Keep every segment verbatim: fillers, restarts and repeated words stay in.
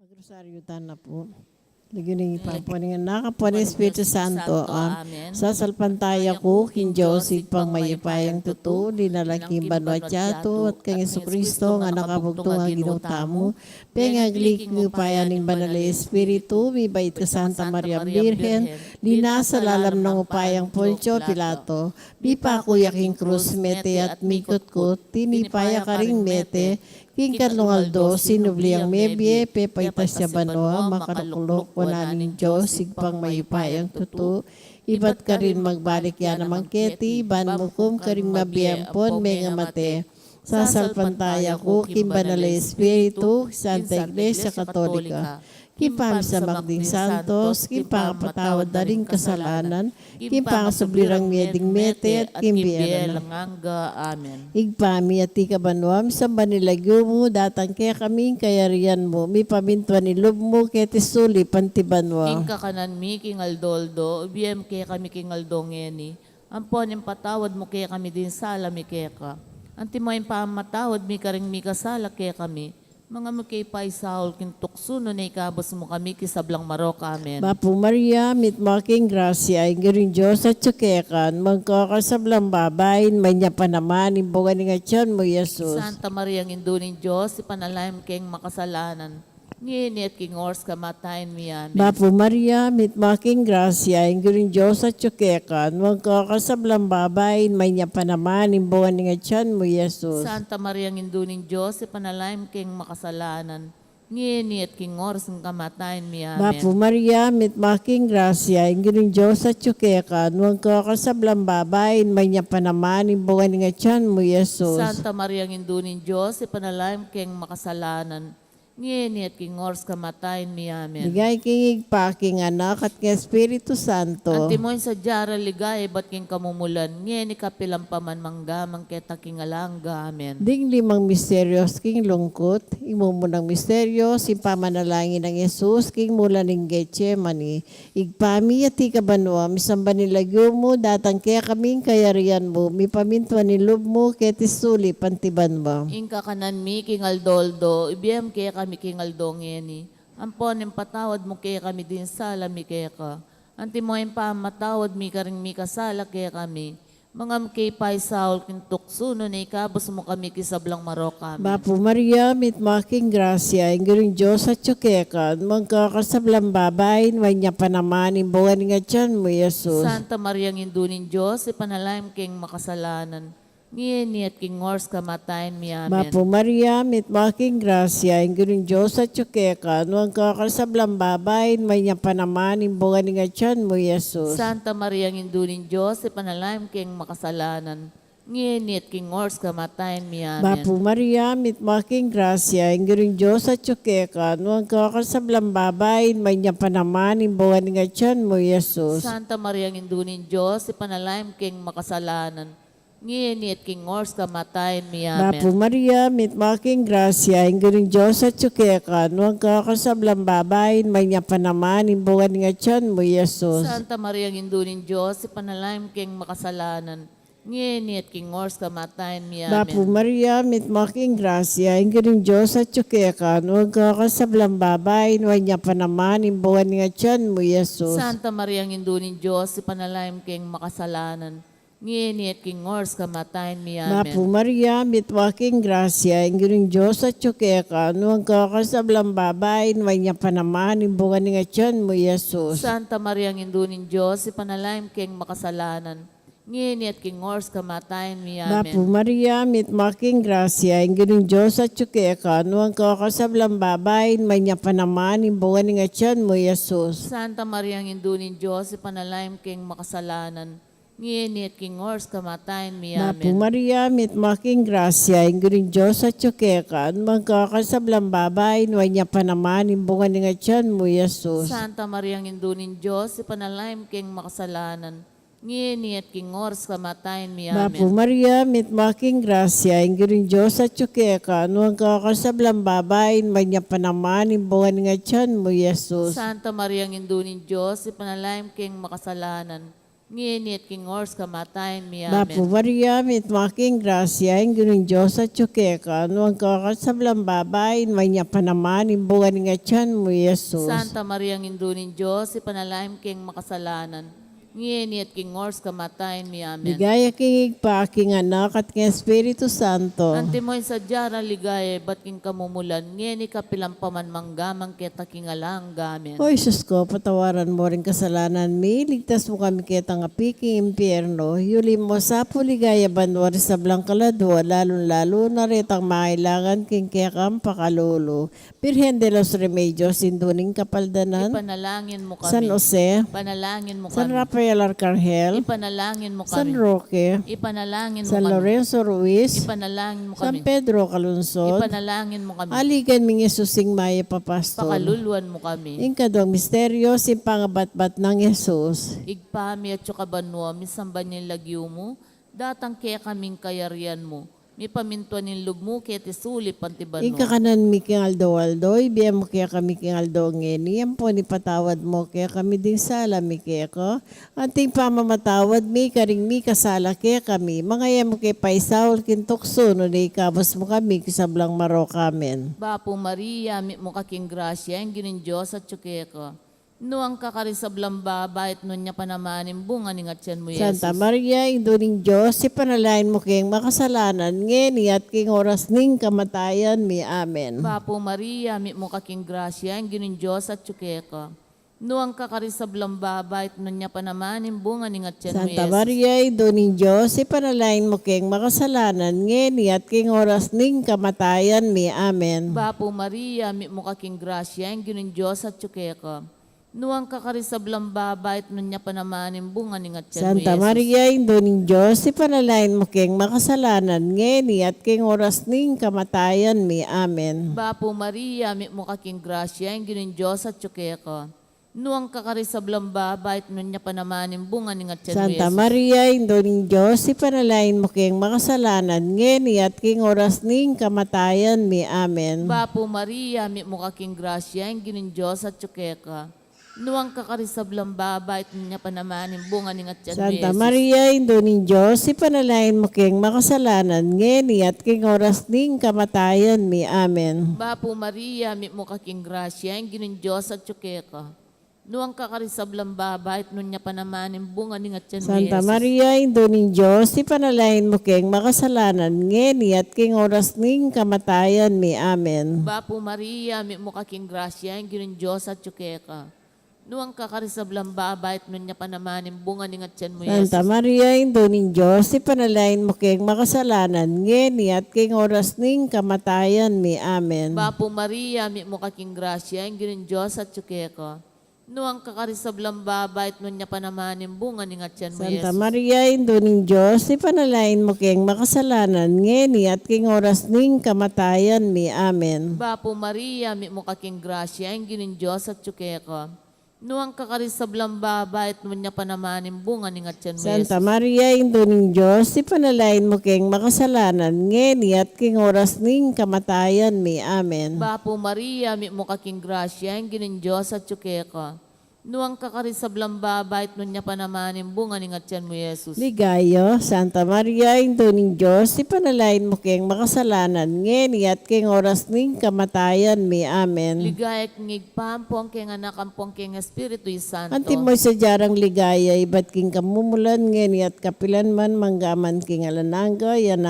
Rosaryo tana pu. Lagyu ning Ibpa, ampo ning Anak, ampo ning Espiritu Santo. Amen. Sasalpantaya ku king Dios, Ibpang mayupayang tutu, linalang king banua at yatu, at kang Jesucristo, a Anak a bugtung a Ginu tamu, pengagli king upaya ning Banal a Espiritu, mibait kang Santa Mariang Birhen, linasa lalam ning upayang Poncio Pilato, mipaku ya king krus, mete at mikutkut, tinipa ya karing mete, king katlung aldo sinubli yang mebie, pepaitas ya banua, makalukluk wanan ning Dios, Ibpang mayupayang tutu, ibat karin magbalik ya naman keti, ban mukum karing mabie ampon mengamate. Sasalpantaya ku king Banal a Espiritu, Santa Iglesia Katolika, king pamisamak ding santos, king pakapatawad da ring kasalanan, king pangasubli rang mie ding mete, at king bie alang angga. Amen. Ibpa mi, atiu ka banua, misamban ya ing lagyu mu, datang kekami ing kayarian mu, mipamintuan ing lub mu, keti sulip anti banua. Ing kakanan mi king aldo-aldo, ibie mu kekami king aldo ngeni, ampo ing patawad mu kekami ding sala mi keka, antimo ing pamamatawad mi karing mikasala kekami, manga mu ke paisaul king tuksu, nune ikabus mu kami king sablang marok. Amen. Bapu Maria, mitmu ka king grasya, ing Ginung Dios atyu keka, nuan ka karing sablang babai, nuan ya pa naman ing bunga ning atyan mu, Jesus. Santa Maria, Indu ning Dios, ipanalangin mu keng makasalanan, ngeni at king oras kamatayan mi. Amen. Bapu Maria, mitmu ka king grasya, ing Ginung Dios atyu keka, nuan ka karing sablang babai, nuan ya pa naman ing bunga ning atyan mu, Jesus. Santa Maria, Indu ning Dios, ipanalangin mu keng makasalanan, ngeni at king oras ning kamatayan mi. Amen. Bapu Maria, mitmu ka king grasya, ing Ginung Dios atyu keka, nuan ka karing sablang babai, nuan ya pa naman ing bunga ning atyan mu, Jesus. Santa Maria, Indu ning Dios, ipanalangin mu keng makasalanan, ngeni at king oras kamatayan mi. Amen. Ligaya king Ibpa, king Anak, at king Espiritu Santo. Antimo ing sadya rang ligaya ibat king kamumulan, ngeni kapilan pa man, mangga man keta king alang angga. Amen. Ding limang misterios king lungkut. Ing mumunang misterio, ing pamanalangin nang Jesus king mula ning Getsemani. Ibpa mi, atiu ka banua, misamban ya ing lagyu mu, datang kekami ing kayarian mu, mipamintuan ing lub mu, keti sulip anti banua. Ing kakanan mi king aldo-aldo, ibie mu kekami king aldo ngeni, ampo ing patawad mu kekami ding sala mi keka, antimo ing pamamatawad mi karing mikasala kekami, manga mu ke paisaul king tuksu, nune ikabus mu kami king sablang marok. Amen. Bapu Maria, mitmu ka king grasya, ing Ginung Dios atyu keka, nuan ka karing sablang babai, nuan ya pa naman ing bunga ning atyan mu, Jesus. Santa Maria, Indu ning Dios, ipanalangin mu keng makasalanan, ngeni at king oras kamatayan mi. Amen. Bapu Maria, mitmu ka king grasya, ing Ginung Dios atyu keka, nuan ka karing sablang babai, nuan ya pa naman ing bunga ning atyan mu, Jesus. Santa Maria, Indu ning Dios, ipanalangin mu keng makasalanan, ngeni at king oras kamatayan mi. Amen. Bapu Maria, mitmu ka king grasya, ing Ginung Dios atyu keka, nuan ka karing sablang babai, nuan ya pa naman ing bunga ning atyan mu, Jesus. Santa Maria, Indu ning Dios, ipanalangin mu keng makasalanan, ngeni at king oras kamatayan mi. Amen. Bapu Maria, mitmu ka king grasya, ing Ginung Dios atyu keka, nuan ka karing sablang babai, nuan ya pa naman ing bunga ning atyan mu, Jesus. Santa Maria, Indu ning Dios, ipanalangin mu keng makasalanan, ngeni at king oras kamatayan mi. Amen. Bapu Maria, mitmu ka king grasya, ing Ginung Dios atyu keka, nuan ka karing sablang babai, nuan ya pa naman ing bunga ning atyan mu, Jesus. Santa Maria, Indu ning Dios, ipanalangin mu keng makasalanan, ngeni at king oras kamatayan mi. Amen. Bapu Maria, mitmu ka king grasya, ing Ginung Dios atyu keka, nuan ka karing sablang babai, nuan ya pa naman ing bunga ning atyan mu, Jesus. Santa Maria, Indu ning Dios, ipanalangin mu keng makasalanan, ngeni at king oras kamatayan mi. Amen. Bapu Maria, mitmu ka king grasya, ing Ginung Dios atyu keka, nuan ka karing sablang babai, nuan ya pa naman ing bunga ning atyan mu, Jesus. Santa Maria, Indu ning Dios, ipanalangin mu keng makasalanan, ngeni at king oras kamatayan mi. Amen. Bapu Maria, mitmu ka king grasya, ing Ginung Dios atyu keka, nuan ka karing sablang babai, nuan ya pa naman ing bunga ning atyan mu, Jesus. Santa Maria, Indu ning Dios, ipanalangin mu keng makasalanan, ngeni at king oras kamatayan mi. Amen. Bapu Maria, mitmu ka king grasya, ing Ginung Dios atyu keka, nuan ka karing sablang babai, nuan ya pa naman ing bunga ning atyan mu, Jesus. Santa Maria, Indu ning Dios, ipanalangin mu keng makasalanan, Ngeni at king oras kamatayan mi. Amen. Bapu Maria, mitmu ka king grasya, ing Ginung Dios atyu keka, nuan ka karing sablang babai, nuan ya pa naman ing bunga ning atian mu, Jesus. Santa Maria, Indu ning Dios, ipanalangin mu keng makasalanan, ngeni at king oras kamatayan mi. Amen. Ligaya king Ibpa, king Anak, at king Espiritu Santo. Antimo ing sadya rang ligaya ibat king kamumulan, ngeni kapilan pa man, mangga man keta king alang angga. Amen. O Jesus ko, patawaran mu ring kasalanan mi, ligtas mu kami ketang api king impyerno, yuli mu sa pu ligaya banua ring sablang kaladua, lalung-lalu na retang mangailangan king kekang pakalulu. Birhen de los Remedios, Indu ning Kapaldanan. Ipanalangin mu kami. San Jose. Ipanalangin mu kami. San Rafael Arcangel. Ipanalangin mu kami. San Roque. Ipanalangin mu kami. San Lorenzo Ruiz. Ipanalangin mu kami. San Pedro Calungsod. Ipanalangin mu kami. Aligan mi ning Jesus ing mayap a pastul. Pakaluluan mu kami. Ing kaduang misteryo, ing pangabatbat nang Jesus. Ibpa mi atsu ka banua, misamban ya ing lagyu mu, datang kekami ing kayarian mu, mipamintuan ing lub mu keti sulip anti banua. Ing kakanan mi king aldo-aldo, ibie mu kekami king aldo ngeni, ampon ipatawad mu kekami ding sala mi keka, anti ing pamamatawad mi karing mikasala kekami, manga e mu ke paisaul king tuksu, nune ikabus mu kami king sablang marok. Amen. Bapu Maria, mitmu ka king grasya, ing Ginung Dios atyu keka. Nuan ka karing sablang babai, at nuan ya pa naman ing bunga ning atian mu, Santa Jesus. Maria, Indu ning Dios, ipanalangin mu keng makasalanan, ngeni at king oras ning kamatayan mi. Amen. Bapu Maria, mitmu ka king grasya, ing Ginung Dios atyu keka. Nuan ka karing sablang babai, at nuan ya pa naman ing bunga ning atian mu, Santa Jesus. Maria, Indu ning Dios, ipanalangin mu keng makasalanan, ngeni at king oras ning kamatayan mi. Amen. Bapu Maria, mitmu ka king grasya, ing Ginung Dios atyu keka. Nuan ka karing sablang babai, at nuan ya pa naman ing bunga ning atian mu, Santa Jesus. Maria, Indu ning Dios, ipanalangin mu keng makasalanan, ngeni at king oras ning kamatayan mi. Amen. Bapu Maria, mitmu ka king grasya, ing Ginung Dios atyu keka. Nuan ka karing sablang babai, at nuan ya pa naman ing bunga ning atian mu, Santa Jesus. Maria, Indu ning Dios, ipanalangin mu keng makasalanan, ngeni at king oras ning kamatayan mi. Amen. Bapu Maria, mitmu ka king grasya, ing Ginung Dios atyu keka. Nuan ka karing sablang babai, at nuan ya pa naman ing bunga ning atian mu, Santa Jesus. Maria, Indu ning Dios, ipanalangin mu keng makasalanan, ngeni at king oras ning kamatayan mi. Amen. Bapu Maria, mitmu ka king grasya, ing Ginung Dios atyu keka. Nuan ka karing sablang babai, at nuan ya pa naman ing bunga ning atian mu, Santa Jesus. Maria, Indu ning Dios, ipanalangin mu keng makasalanan, ngeni at king oras ning kamatayan mi. Amen. Bapu Maria, mitmu ka king grasya, ing Ginung Dios atyu keka. Nuan ka karing sablang babai, at nuan ya pa naman ing bunga ning atian mu, Santa Jesus. Maria, Indu ning Dios, ipanalangin mu keng makasalanan, ngeni at king oras ning kamatayan mi. Amen. Bapu Maria, mitmu ka king grasya, ing Ginung Dios atyu keka. Nuan ka karing sablang babai, at nuan ya pa naman ing bunga ning atian mu, Santa Jesus. Maria, Indu ning Dios, ipanalangin mu keng makasalanan, ngeni at king oras ning kamatayan mi. Amen. Bapu Maria, mitmu ka king grasya, ing Ginung Dios atyu keka. Nuan ka karing sablang babai, at nuan ya pa naman ing bunga ning atian mu, Santa Jesus. Maria, Indu ning Dios, ipanalangin mu keng makasalanan, ngeni at king oras ning kamatayan mi. Amen. Bapu Maria, mitmu ka king grasya, ing Ginung Dios atyu keka. Nuan ka karing sablang babai, at nuan ya pa naman ing bunga ning atian mu, Jesus. Ligaya, Santa Maria, Indu ning Dios, ipanalangin mu keng makasalanan, ngeni at king oras ning kamatayan mi. Amen. Ligaya king Ibpa, ampon keng Anak, ampon keng Espiritu Santo. Antimo ing sadya rang ligaya ibat king kamumulan, ngeni at kapilan man, mangga man king alang angga. Amen.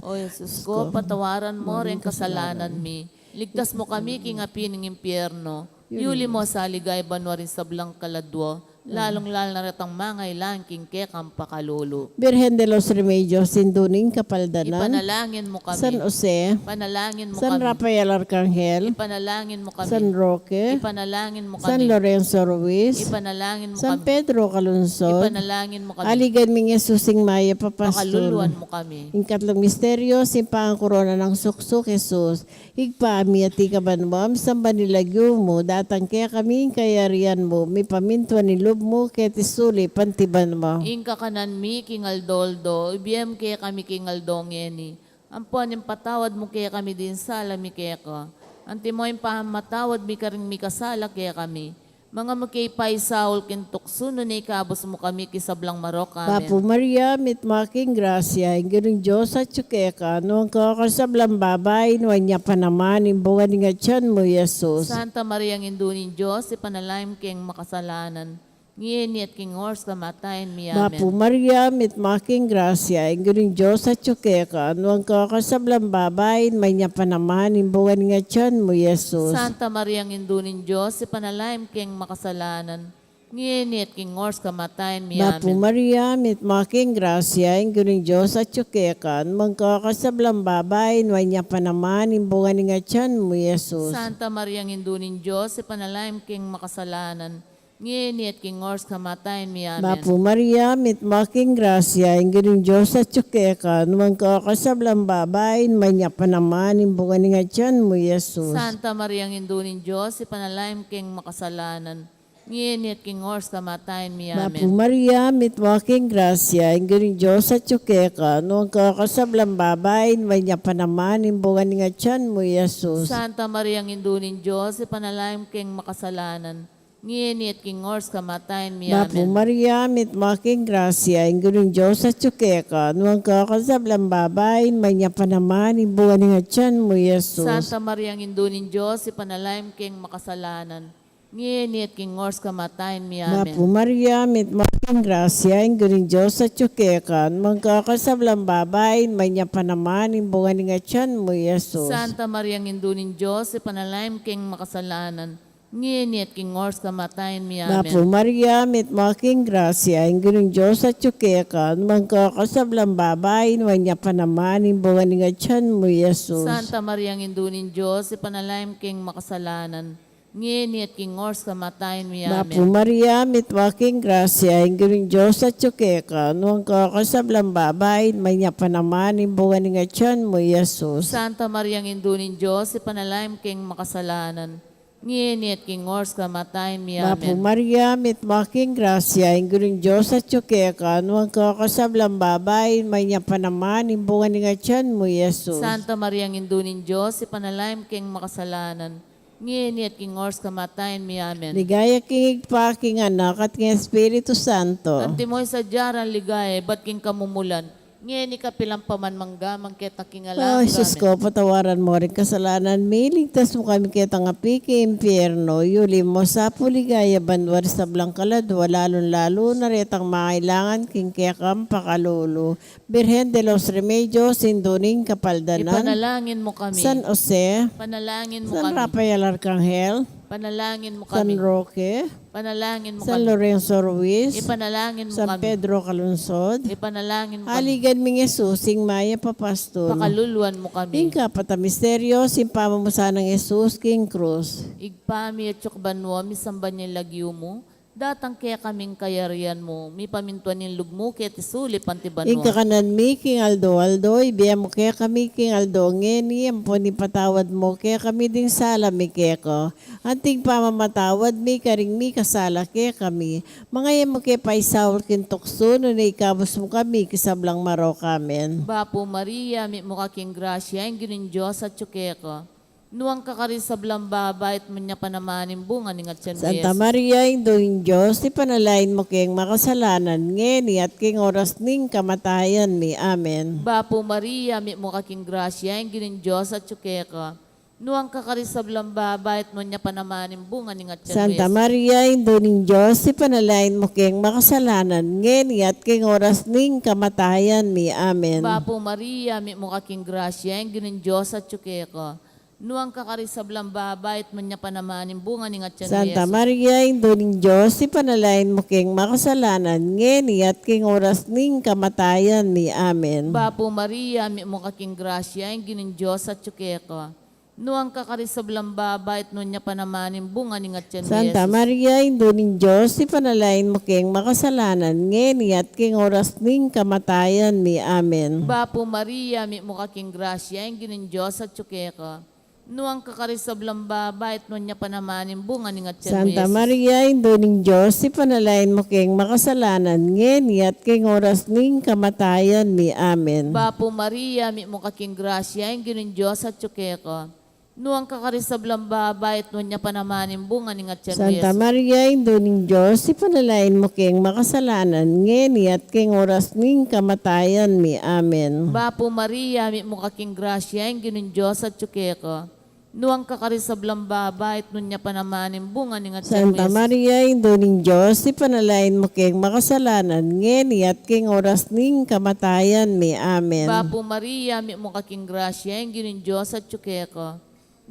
O Jesus ko, patawaran mu reng kasalanan mi, ligtas mu kami king api ning impyerno, yuli mu sa ligaya banua ring sablang kaladua, lalung-lalu na retang mangailangan king kekang pakalulu. Birhen de los Remedios, Indu ning Kapaldanan. Ipanalangin mu kami. San Jose. Ipanalangin mu kami. San Rafael Arcangel. Ipanalangin mu kami. San Roque. Ipanalangin mu kami. San Lorenzo Ruiz. Ipanalangin mu kami. San Pedro Calungsod. Ipanalangin mu kami. Aligan mi ning Jesus ing mayap a pastul. Pakaluluan mu kami. Ing katlung misteryo, ing pangakorona nang suksuk Jesus. Ibpa mi, atiu ka banua, misamban ya ing lagyu mu, datang kekami ing kayarian mu, mipamintuan ing lub mu keti sulip anti banua. Ing kakanan mi king aldo-aldo, ibie mu kekami king aldo ngeni. Ampon ipatawad mu kekami ding sala mi keka, antimo ing pamamatawad mi karing mikasala kekami. Manga mu ke paisaul king tuksu, nune ikabus mu kami king sablang marok. Amen. Bapu Maria, mitmu ka king grasya, ing Ginung Dios atyu keka, nuan ka karing sablang babai, nuan ya pa naman ing bunga ning atyan mu, Jesus. Santa Maria, Indu ning Dios, ipanalangin mu keng makasalanan, ngeni at king oras kamatayan mi. Amen. Bapu Maria, mitmu ka king grasya, ing Ginung Dios atyu keka, nuan ka karing sablang babai, nuan ya pa naman ing bunga ning atyan mu, Jesus. Santa Maria, Indu ning Dios, ipanalangin mu keng makasalanan, ngeni at king oras kamatayan mi. Bapu Amen. Maria, mitmu ka king grasya, ing Ginung Dios atyu keka, nuan ka karing sablang babai, nuan ya pa naman ing bunga ning atyan mu, Jesus. Santa Maria, Indu ning Dios, ipanalangin mu keng makasalanan, ngeni at king oras kamatayan mi. Amen. Bapu Maria, mitmu ka king grasya, ing Ginung Dios atyu keka, nuan ka karing sablang babai, nuan ya pa naman ing bunga ning atyan mu, Jesus. Santa Maria, Indu ning Dios, ipanalangin mu keng makasalanan, ngeni at king oras kamatayan mi. Bapu Amen. Maria, mitmu ka king grasya, ing Ginung Dios atyu keka, nuan ka karing sablang babai, nuan ya pa naman ing bunga ning atyan mu, Jesus. Santa Maria, Indu ning Dios, ipanalangin mu keng makasalanan, ngeni at king oras kamatayan mi. Bapu Amen. Maria, mitmu ka king grasya, ing Ginung Dios atyu keka, nuan ka karing sablang babai, nuan ya pa naman ing bunga ning atyan mu, Jesus. Santa Maria, Indu ning Dios, ipanalangin mu keng makasalanan, ngeni at king oras kamatayan mi. Amen. Bapu Maria, mitmu ka king grasya, ing Ginung Dios atyu keka, nuan ka karing sablang babai, nuan ya pa naman ing bunga ning atyan mu, Jesus. Santa Maria, Indu ning Dios, ipanalangin mu keng makasalanan, ngeni at king oras kamatayan mi. Amen. Bapu Maria, mitmu ka king grasya, ing Ginung Dios atyu keka, nuan ka karing sablang babai, nuan ya pa naman ing bunga ning atyan mu, Jesus. Santa Maria, Indu ning Dios, ipanalangin mu keng makasalanan, ngeni at king oras kamatayan mi. Bapu Amen. Maria, mitmu ka king grasya, ing Ginung Dios atyu keka, nuan ka karing sablang babai, nuan ya pa naman ing bunga ning atyan mu, Jesus. Santa Maria, Indu ning Dios, ipanalangin mu keng makasalanan, ngeni at king oras kamatayan mi. Bapu Amen. Maria, mitmu ka king grasya, ing Ginung Dios atyu keka, nuan ka karing sablang babai, nuan ya pa naman ing bunga ning atyan mu, Jesus. Santa Maria, Indu ning Dios, ipanalangin mu keng makasalanan, ngeni at king oras kamatayan mi. Amen. Ligaya king Ibpa, king Anak, at king Espiritu Santo. Antimo ing sadya rang ligaya, ibat king kamumulan, ngeni kapilan pa man, mangga man keting alang angga. O Jesus ko, patawaran mu ring kasalanan mi, iligtas mu kami keting api king impyerno, yuli mu sa pu king ligaya banua ring sablang kaladua, lalung-lalu na retang mangailangan king kekang pakalulu. Birhen de los Remedios, Indu ning Kapaldanan. Ipanalangin mu kami. San Jose. Ipanalangin mu kami. San Rafael Arcangel. Ipanalangin mu kami. San Roque. Ipanalangin mu kami. San Lorenzo Ruiz. Ipanalangin mu kami. San Pedro Calungsod. Ipanalangin mu kami. Aligan ming Jesus, ing mayap a pastul. Pakaluluan mu kami. Ing kapat a misteryo, ing pamamusan nang Jesus king krus. Ibpa mi, atiu ka banua, misamban ya ing lagyu mu, datang kekami ing kayarian mu, mipamintuan ing lub mu keti sulip anti banua. Ing kakanan mi king aldo-aldo, ibie mu kekami king aldo ngeni, ampon ipatawad mu kekami ding sala mi keka, anti ing pamamatawad mi karing mikasala kekami. Manga e mu ke paisaul king tuksu, nune ikabus mu kami king sablang marok. Amen. Bapu Maria, mitmu ka king grasya, ing Ginung Dios atyu keka. Nuan ka karing sablang babai, at nuan ya pa naman ing bunga ning atian mu, Jesus. Santa Maria, Indu ning Dios, ipanalangin mu keng makasalanan, ngeni at king oras ning kamatayan mi. Amen. Bapu Maria, mitmu ka king grasya, ing Ginung Dios atyu keka. Nuan ka karing sablang babai, at nuan ya pa naman ing bunga ning atian mu, Jesus. Santa Maria, Indu ning Dios, ipanalangin mu keng makasalanan, ngeni at king oras ning kamatayan mi. Amen. Bapu Maria, mitmu ka king grasya, ing Ginung Dios atyu keka. Nuan ka karing sablang babai, at nuan ya pa naman ing bunga ning atian mu, Jesus. Santa Maria, Indu ning Dios, ipanalangin mu keng makasalanan, ngeni at king oras ning kamatayan mi. Amen. Bapu Maria, mitmu ka king grasya, ing Ginung Dios atyu keka. Nuan ka karing sablang babai, at nuan ya pa naman ing bunga ning atian mu, Jesus. Santa Maria, Indu ning Dios, ipanalangin mu keng makasalanan, ngeni at king oras ning kamatayan mi. Amen. Bapu Maria, mitmu ka king grasya, ing Ginung Dios atyu keka. Nuan ka karing sablang babai, at nuan ya pa naman ing bunga ning atian mu, Jesus. Santa Maria, Indu ning Dios, ipanalangin mu keng makasalanan, ngeni at king oras ning kamatayan mi. Amen. Bapu Maria, mitmu ka king grasya, ing Ginung Dios atyu keka. Nuan ka karing sablang babai, at nuan ya pa naman ing bunga ning atian mu, Santa Jesus. Maria, Indu ning Dios, ipanalangin mu keng makasalanan, ngeni at keng oras ning kamatayan mi. Amen. Bapu Maria, mitmu ka king grasya, ing Ginung Dios atyu keka. Nuan ka karing sablang babai, at nuan ya pa naman ing bunga ning atian mu, Santa Jesus. Maria, Indu ning Dios, ipanalangin mu keng makasalanan, ngeni at keng oras ning kamatayan mi. Amen. Bapu Maria, mitmu ka king grasya, ing Ginung Dios atyu keka.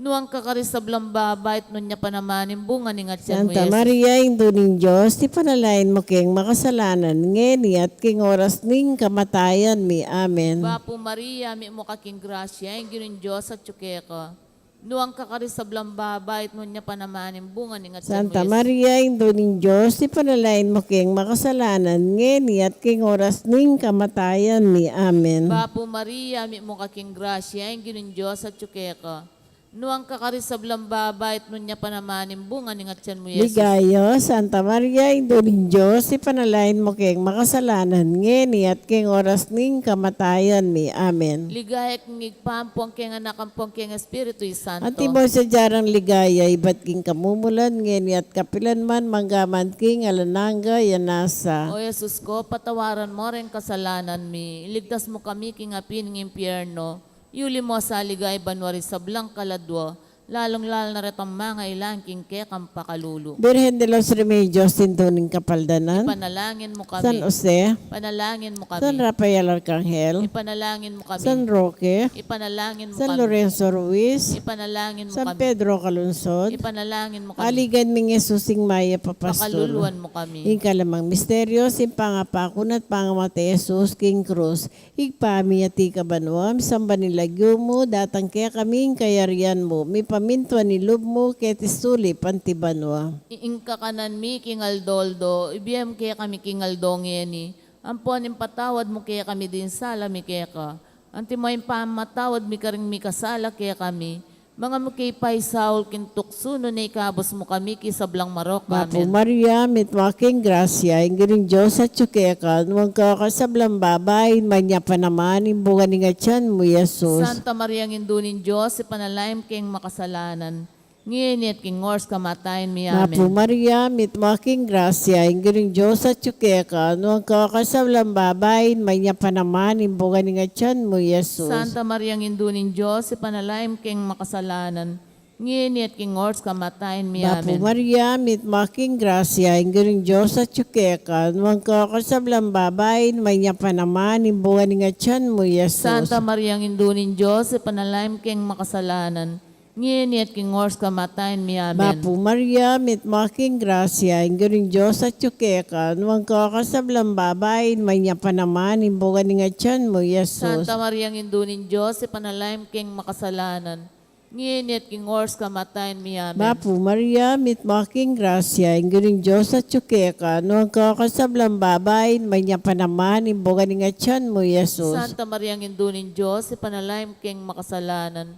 Nuan ka karing sablang babai, at nuan ya pa naman ing bunga ning atian mu, Santa Jesus. Maria, Indu ning Dios, ipanalangin mu keng makasalanan, ngeni at keng oras ning kamatayan mi. Amen. Bapu Maria, mitmu ka king grasya, ing Ginung Dios atyu keka. Nuan ka karing sablang babai, at nuan ya pa naman ing bunga ning atian mu, Santa Jesus. Maria, Indu ning Dios, ipanalangin mu keng makasalanan, ngeni at keng oras ning kamatayan mi. Amen. Bapu Maria, mitmu ka king grasya, ing Ginung Dios atyu keka. Nuan ka karing sablang babai, at nuan ya pa naman ing bunga ning atian mu, Jesus. Ligaya, Santa Maria, Indu ning Dios, ipanalangin mu keng makasalanan, ngeni at keng oras ning kamatayan mi. Amen. Ligaya king Ibpa, ampon keng Anak, ampon keng Espiritu Santo. Antimo ing sadya rang ligaya, ibat king kamumulan, ngeni at kapilan man, mangga man king alang angga. Amen. O Jesus ko, patawaran mo ring kasalanan mi, iligtas mu kami king api ning impyerno, yuli mo sa ligaya banua ring sablang kaladua, lalung-lalu na retang mangailangan king kekang pakalulu. Birhen de los Remedios, Indu ning Kapaldanan. Ipanalangin mu kami. San Jose. Ipanalangin mu kami. San Rafael Arcangel. Ipanalangin mu kami. San Roque. Ipanalangin mu kami. San Lorenzo Ruiz. Ipanalangin mu kami. San Pedro Calungsod. Ipanalangin mu kami. Aligan mi ing Jesus, ing mayap a pastul. Pakaluluan mu kami. Ing kalimang misteryo, ing pangapaku na at pangamate Jesus king krus. Ibpa mi, atiu ka banua, misamban ya ing lagyu mu, datang kekami ing kayarian mu, mipamintuan ing lub mu keti sulip anti banua. Ing kakanan mi king aldo-aldo ibie mu kekami king aldo ngeni, ampon ipatawad mu kekami ding sala mi keka, antimo ing pamamatawad mi karing mikasala kekami, manga e mu ke paisaul king tuksu, nune ikabus mu kami king sablang marok. Amen. Bapu Maria, mitmu ka king grasya, ing Ginung Dios atyu keka, nuan ka karing sablang babai, at nuan ya pa naman ing bunga ning atian mu, Jesus. Santa Maria, Indu ning Dios, ipanalangin mu keng makasalanan, ngeni at king oras kamatayan mi. Amen. Bapu Maria, mitmu ka king grasya, ing Ginung Dios atyu keka, nuan ka karing sablang babai, at nuan ya pa naman ing bunga ning atian mu, Jesus. Santa Maria, Indu ning Dios, ipanalangin mu keng makasalanan, ngeni at king oras kamatayan mi. Bapu Amen. Maria, mitmu ka king grasya, ing Ginung Dios atyu keka, nuan ka karing sablang babai, at nuan ya pa naman ing bunga ning atian mu, Jesus. Santa Maria, Indu ning Dios, ipanalangin mu keng makasalanan, ngeni at king oras kamatayan mi. Amen. Bapu Maria, mitmu ka king grasya, ing Ginung Dios atyu keka, nuan ka karing sablang babai, at nuan ya pa naman ing bunga ning atian mu, Jesus. Santa Maria, Indu ning Dios, ipanalangin mu keng makasalanan, ngeni at king oras kamatayan mi. Amen. Bapu Maria, mitmu ka king grasya, ing Ginung Dios atyu keka, nuan ka karing sablang babai, at nuan ya pa naman ing bunga ning atian mu, Jesus. Santa Maria, Indu ning Dios, ipanalangin mu keng makasalanan,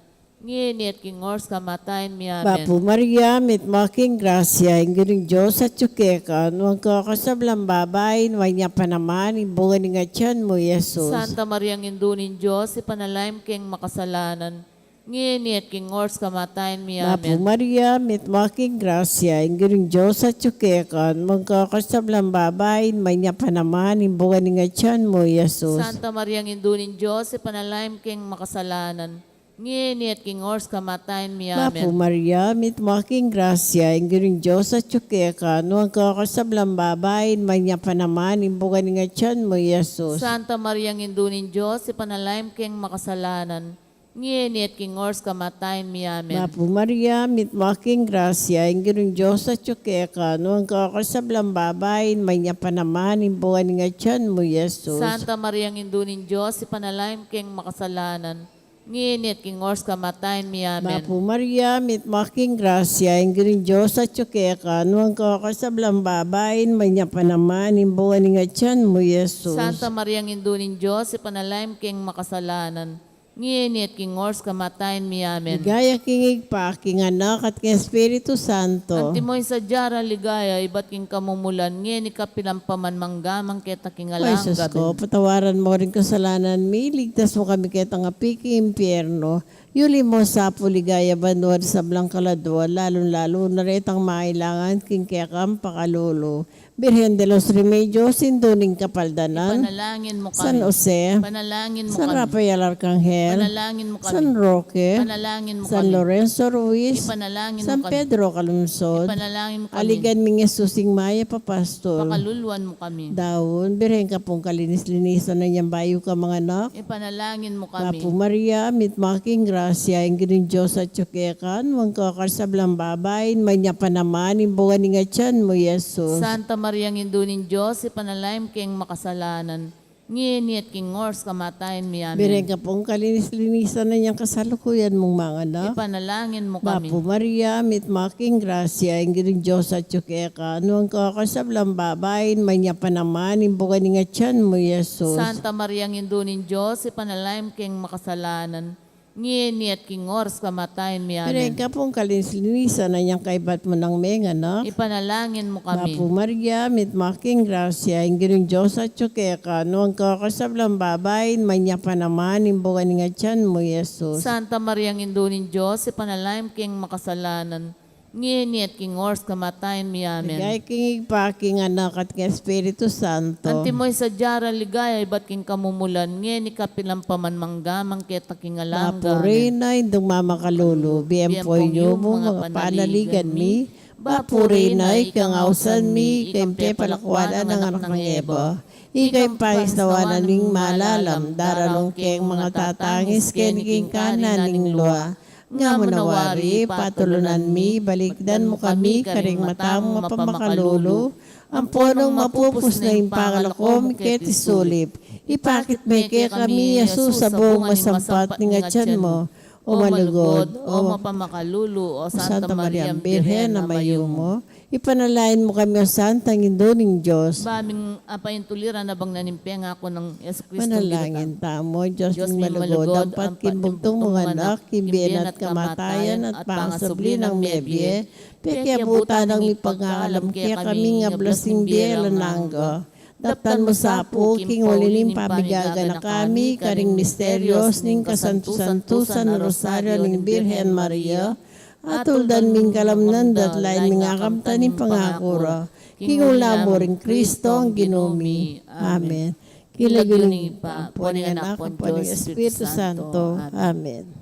ngeni at king oras kamatayan mi. Amen. Bapu Maria, mitmu ka king grasya, ing Ginung Dios atyu keka, nuan ka karing sablang babai, at nuan ya pa naman ing bunga ning atian mu, Jesus. Santa Maria, Indu ning Dios, ipanalangin mu keng makasalanan, ngeni at king oras kamatayan mi. Amen. Bapu Maria, mitmu ka king grasya, ing Ginung Dios atyu keka, nuan ka karing sablang babai, at nuan ya pa naman ing bunga ning atian mu, Jesus. Santa Maria, Indu ning Dios, ipanalangin mu keng makasalanan, ngeni at king oras kamatayan mi. Amen. Bapu Maria, mitmu ka king grasya, ing Ginung Dios atyu keka, nuan ka karing sablang babai, at nuan ya pa naman ing bunga ning atian mu, Jesus. Santa Maria, Indu ning Dios, ipanalangin mu keng makasalanan, ngeni at king oras kamatayan mi. Amen. Bapu Maria, mitmu ka king grasya, ing Ginung Dios atyu keka, nuan ka karing sablang babai, at nuan ya pa naman ing bunga ning atian mu, Jesus. Santa Maria, Indu ning Dios, ipanalangin mu keng makasalanan, ngeni at king oras kamatayan mi. Amen. Bapu Maria, mitmu ka king grasya, ing Ginung Dios atyu keka, nuan ka karing sablang babai, at nuan ya pa naman ing bunga ning atian mu, Jesus. Santa Maria, Indu ning Dios, ipanalangin mu keng makasalanan, ngeni at king oras kamatayan mi. Amen. Ligaya king Ibpa, king Anak, at king Espiritu Santo. Antimo ing sadya rang ligaya ibat king kamumulan, ngeni kapilanpaman, mangga man keta king alang angga. O Jesus ko, patawaran mo ring kasalanan mi, iligtas mu kami ketang api king impyerno. Yuli mu sa pu king ligaya banua ding sablang kaladua, lalung-lalu na retang mangailangan king kekang pakalulu. Birhen de los Remedios, Indu ning Kapaldanan. Ipanalangin mu kami. San Jose. Ipanalangin mu kami. San Rafael Arcangel. Ipanalangin mu kami. San Roque. Ipanalangin mu kami. San Lorenzo Ruiz. Ipanalangin mu kami. San Pedro Calungsod. Ipanalangin mu kami. Aligan ming Jesus ing Mayap a Pastul. Pakaluluan mu kami. Daun, Birhen ka pung kalinis-linisan, inyang bayu kang manganak. Ipanalangin mu kami. Bapu Maria, mitmu ka king grasya, ing Ginung Dios atyu keka, nuan ka karing sablang babai, nuan ya pa naman ing bunga ning atian mu, Jesus. Santa Maria, Indu ning Dios, ipanalangin mu keng makasalanan, ngeni at king oras kamatayan mi. Amen. Birhen ka pung kalinis-linisan, inyang kasalukuyan mung manganak. Ipanalangin mu kami. Bapu Maria, mitmu ka king grasya, ing Ginung Dios atyu keka, nuan ka karing sablang babai, nuan ya pa naman ing bunga ning atian mu, Jesus. Santa Maria, Indu ning Dios, ipanalangin mu keng makasalanan, ngeni at king oras kamatayan mi. Amen. Birhen ka pung kalinis-linisan, inyang kaibat mu nang menganak. Ipanalangin mu kami. Bapu Maria, mitmu ka king grasya, ing Ginung Dios atyu keka, nuan ka karing sablang babai, nuan ya pa naman ing bunga ning atian mu, Jesus. Santa Maria, Indu ning Dios, ipanalangin mu keng makasalanan, ngeni at king oras kamatayan mi. Amen. Ligaya king Ibpa, king Anak, at king Espiritu Santo. Antimo ing sadya rang ligaya ibat king kamumulan, ngeni kapilanpaman, mangga man keta king alang angga. Amen. Bapu Reyna, Indung mamakalulu, bie pu ing yumu, panaligan mi. Bapu Reyna, ika ing ausan mi, ika ing pepalakuan nang anak nang Eva. Ika ing pangisnawan ning malalam, daraun keng mangatatangis keni king kanan ning lua. Nga mu na wari, patulunan mi, balikdan mu kami karing mata mung mapamakalulu, ampon nung mapupus na ing pangalako mu keti sulip, ipakit me kekami i Jesus a bungang masampat ning atian mu. O malugud, o mapamakalulu, o Santa Maria Birhen a mayumu, ipanalangin mu kami, o Santang Indu ning Dios. Ba ming apaintuliran abang na ning pengaku nang Jesucristo. Manalangin tamu. Dios ming malugud, ampat king bugtung mung anak, king bie na at kamatayan, at pangasubli nang mebie, pekiabutan nang mipagkaalam kekami ing ablas ning bie alang angga. Daptan mu sa pu king uli ning pamigaganaka mi karing misterios ning kasantu-santusan a Rosario ning Birhen Maria, atuldan ming kalamnan da at lain ming akamtan ing pangaku ra. King ulamu ring Kristong Ginu mi. Amen. King lagyu ning Ibpa, ampo ning Anak, ampo ning Espiritu Santo. Amen.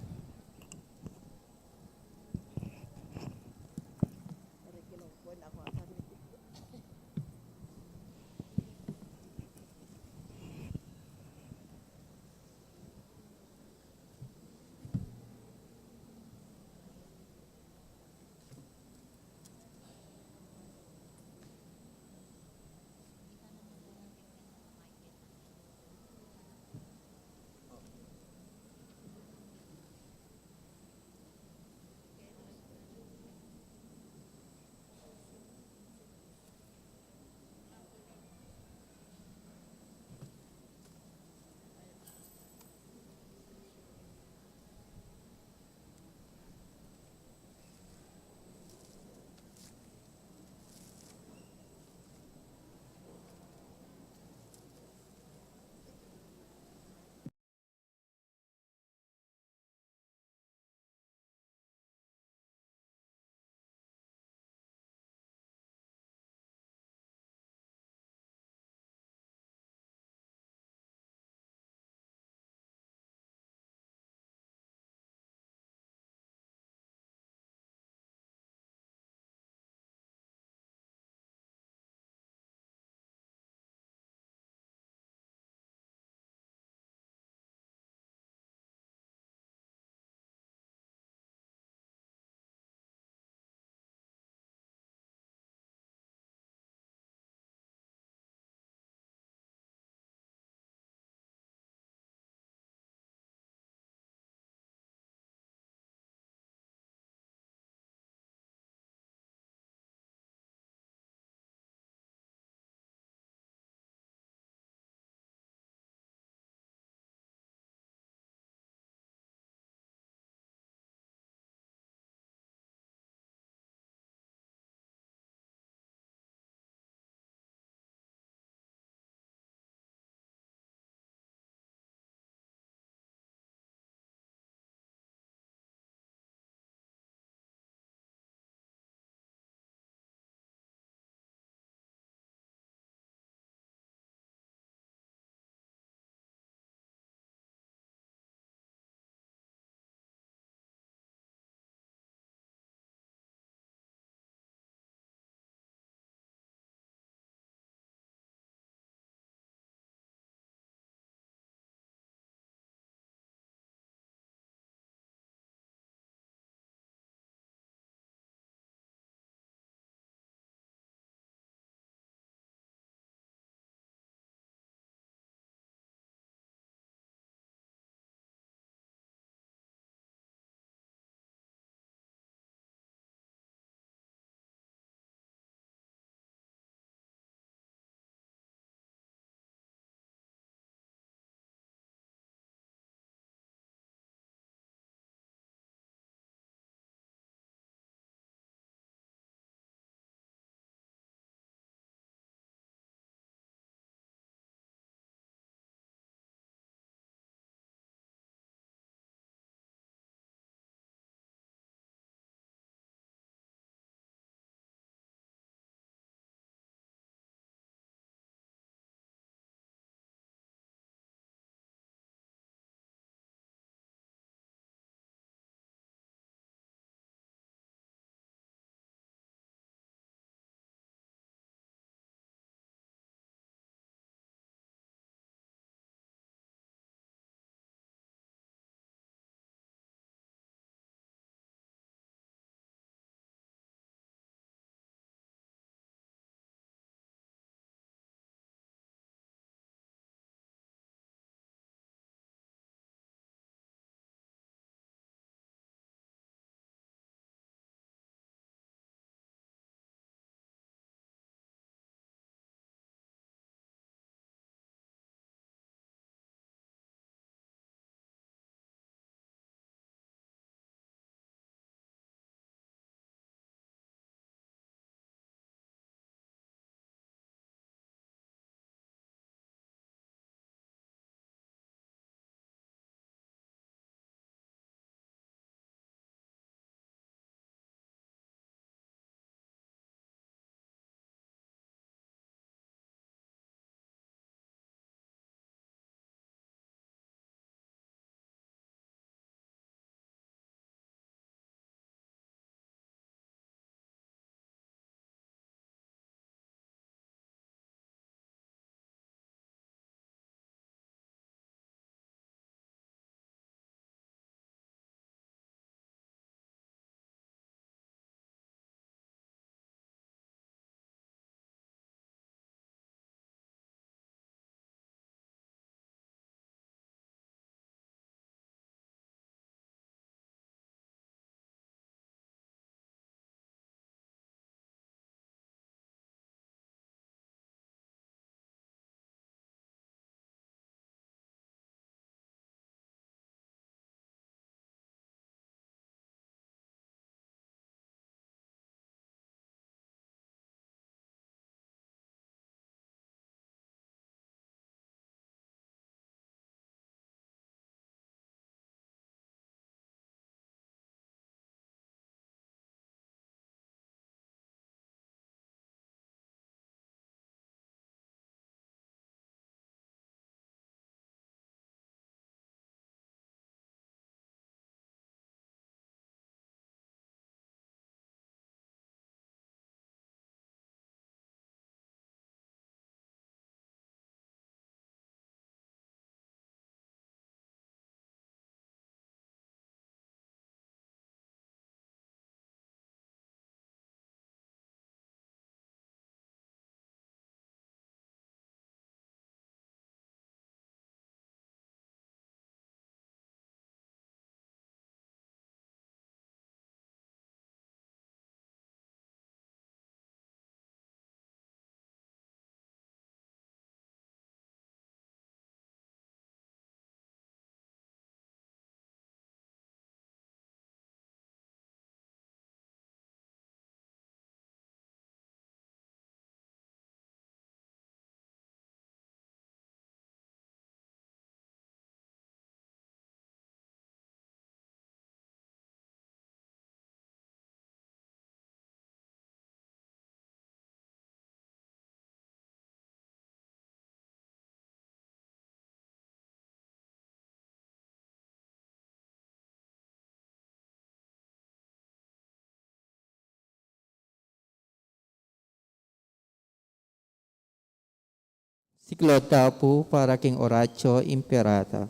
Tiklaud ta pu para king Oratio Imperata.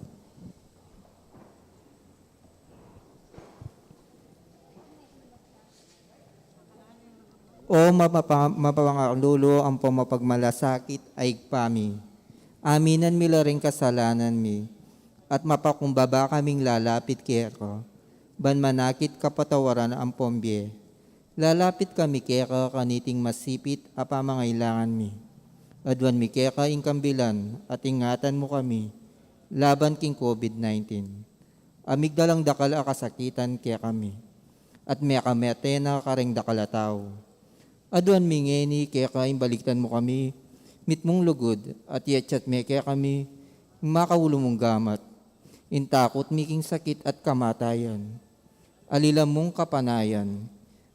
O mapapa-, mapapangakalulu ampong mapagmalasakit a Ibpa mi, aminan mi la ring kasalanan mi, at mapakumbaba kaming lalapit keka, ban manakit kapatawaran ampong bie. Lalapit kami keka kaniting masipit a pamangailangan mi. Aduan mi keka ing kambilan at ingatan mu kami laban king COVID nineteen. A migdalang dakal a kasakitan kekami, at mekamate na kareng dakal a tau. Aduan mi ngeni keka ing balikdan mu kami mitmung lugud, at yatsa me kekami ing makaulu mung gamat. Ing takut mi king sakit at kamatayan, alilan mung kapanayan,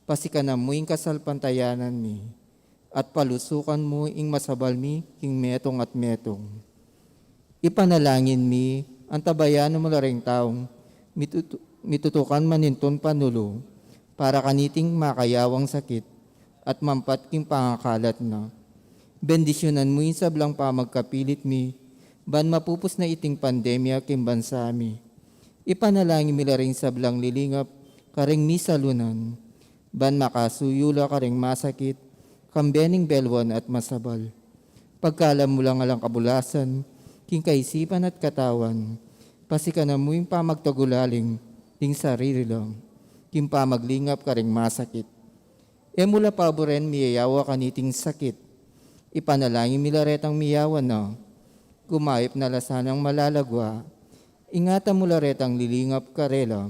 pasikanan mu ing kasalpantayanan mi, at palusukan mu ing masabal mi king metung at metung. Ipanalangin mi, antabayanan mu la ring taung mitutu-, mitutukan manintun panulu para kaniting makayawang sakit at mampat king pangakalat na. Bendisyunan mu ing sablang pamagkapilit mi, ban mapupus na iting pandemya king bansa mi. Ipanalangin mi la ring sablang lilingap karing misalunan, ban makasuyu la karing masakit, kambe ning belwan at masabal. Pagkalam mu lang alang kabulasan king kaisipan at katawan, pasikanan mu ing pamagtagulaling ding sarili la king pamaglingap karing masakit. E mu la paburen miyayawa kaniting sakit. Ipanalangin mi la retang miyawa na, gumayap na la sanang malagwa. Ingatan mu la retang lilingap karela,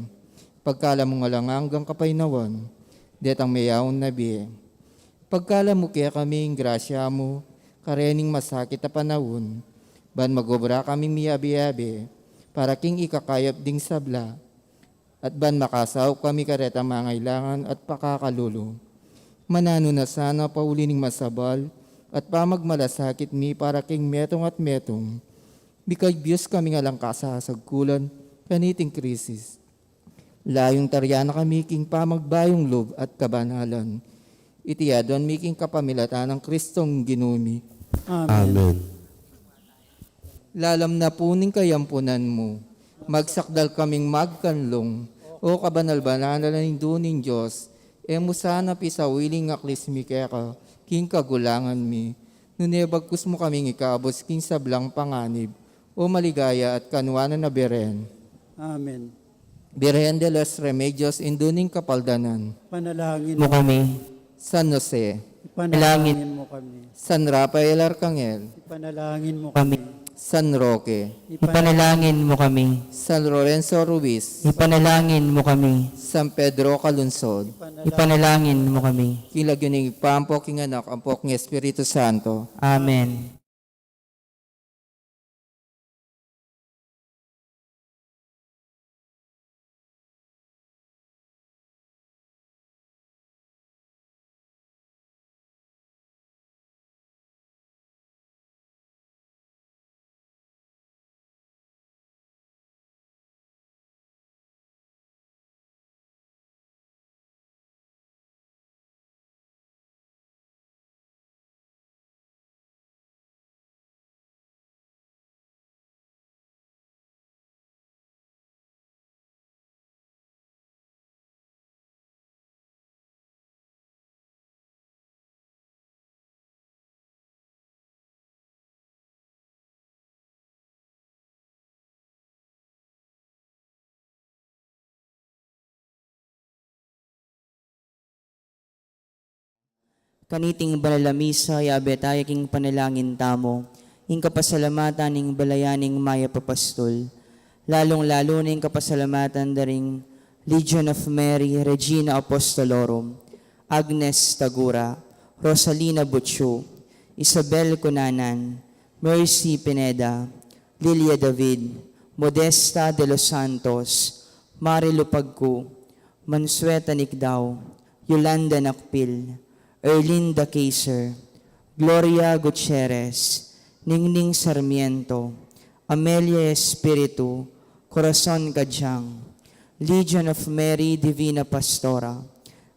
pagkalam mung alang anggang kapaynawan detang meyaun na bie. Pagkalam mu kekami ing grasya mu karening masakit a panaun, ban magobra kaming miyabe-yabe para king ikakayap ding sabla, at ban makasaup kami karetang mangailangan at pakakalulu. Mananu na sana pauli ning masabal at pamagmalasakit mi para king metung at metung, mikabius kaming alang kasasagkulan kaniting krisis. Layung taryan na kami king pamagbayung lub at kabanalan. Iti aduan mi king kapamilatan nang Kristong Ginu mi. Amen. Amen. Lalam na pu ning kayampunan mu, magsakdal kaming magkanlung, O kabanal-banalan a Indu ning Dios, e mu sana pisawili ing aklis mi keka king kagulangan mi, nune bagkus mu kaming ikabus king sablang panganib, O maligaya at kanuanan a Birhen. Amen. Birhen de los Remedios, Indu ning Kapaldanan. Ipanalangin mu kami. San Jose. Ipanalangin mu kami. San Rafael Arcangel. Ipanalangin mu kami. San Roque. Ipanalangin mu kami. San Lorenzo Ruiz. Ipanalangin mu kami. San Pedro Calungsod. Ipanalangin mu kami. King lagyu ning Ibpa, ampo king Anak, ampo king Espiritu Santo. Amen. Kaniting banal a misa, yabe tayu king panalangin tamu ing kapasalamatan ning balayan ning mayap a pastul, lalung-lalu na ing kapasalamatan da ring Legion of Mary, Regina Apostolorum, Agnes Tagura, Rosalina Buchu, Isabel Cunanan, Mercy Pineda, Lilia David, Modesta de los Santos, Marilu Pagcu, Mansueta Nicdao, Yolanda Nakpil, Erlinda Kaiser, Gloria Gutierrez, Ningning Sarmiento, Amelia Espiritu, Corazon Cadiang, Legion of Mary Divina Pastora,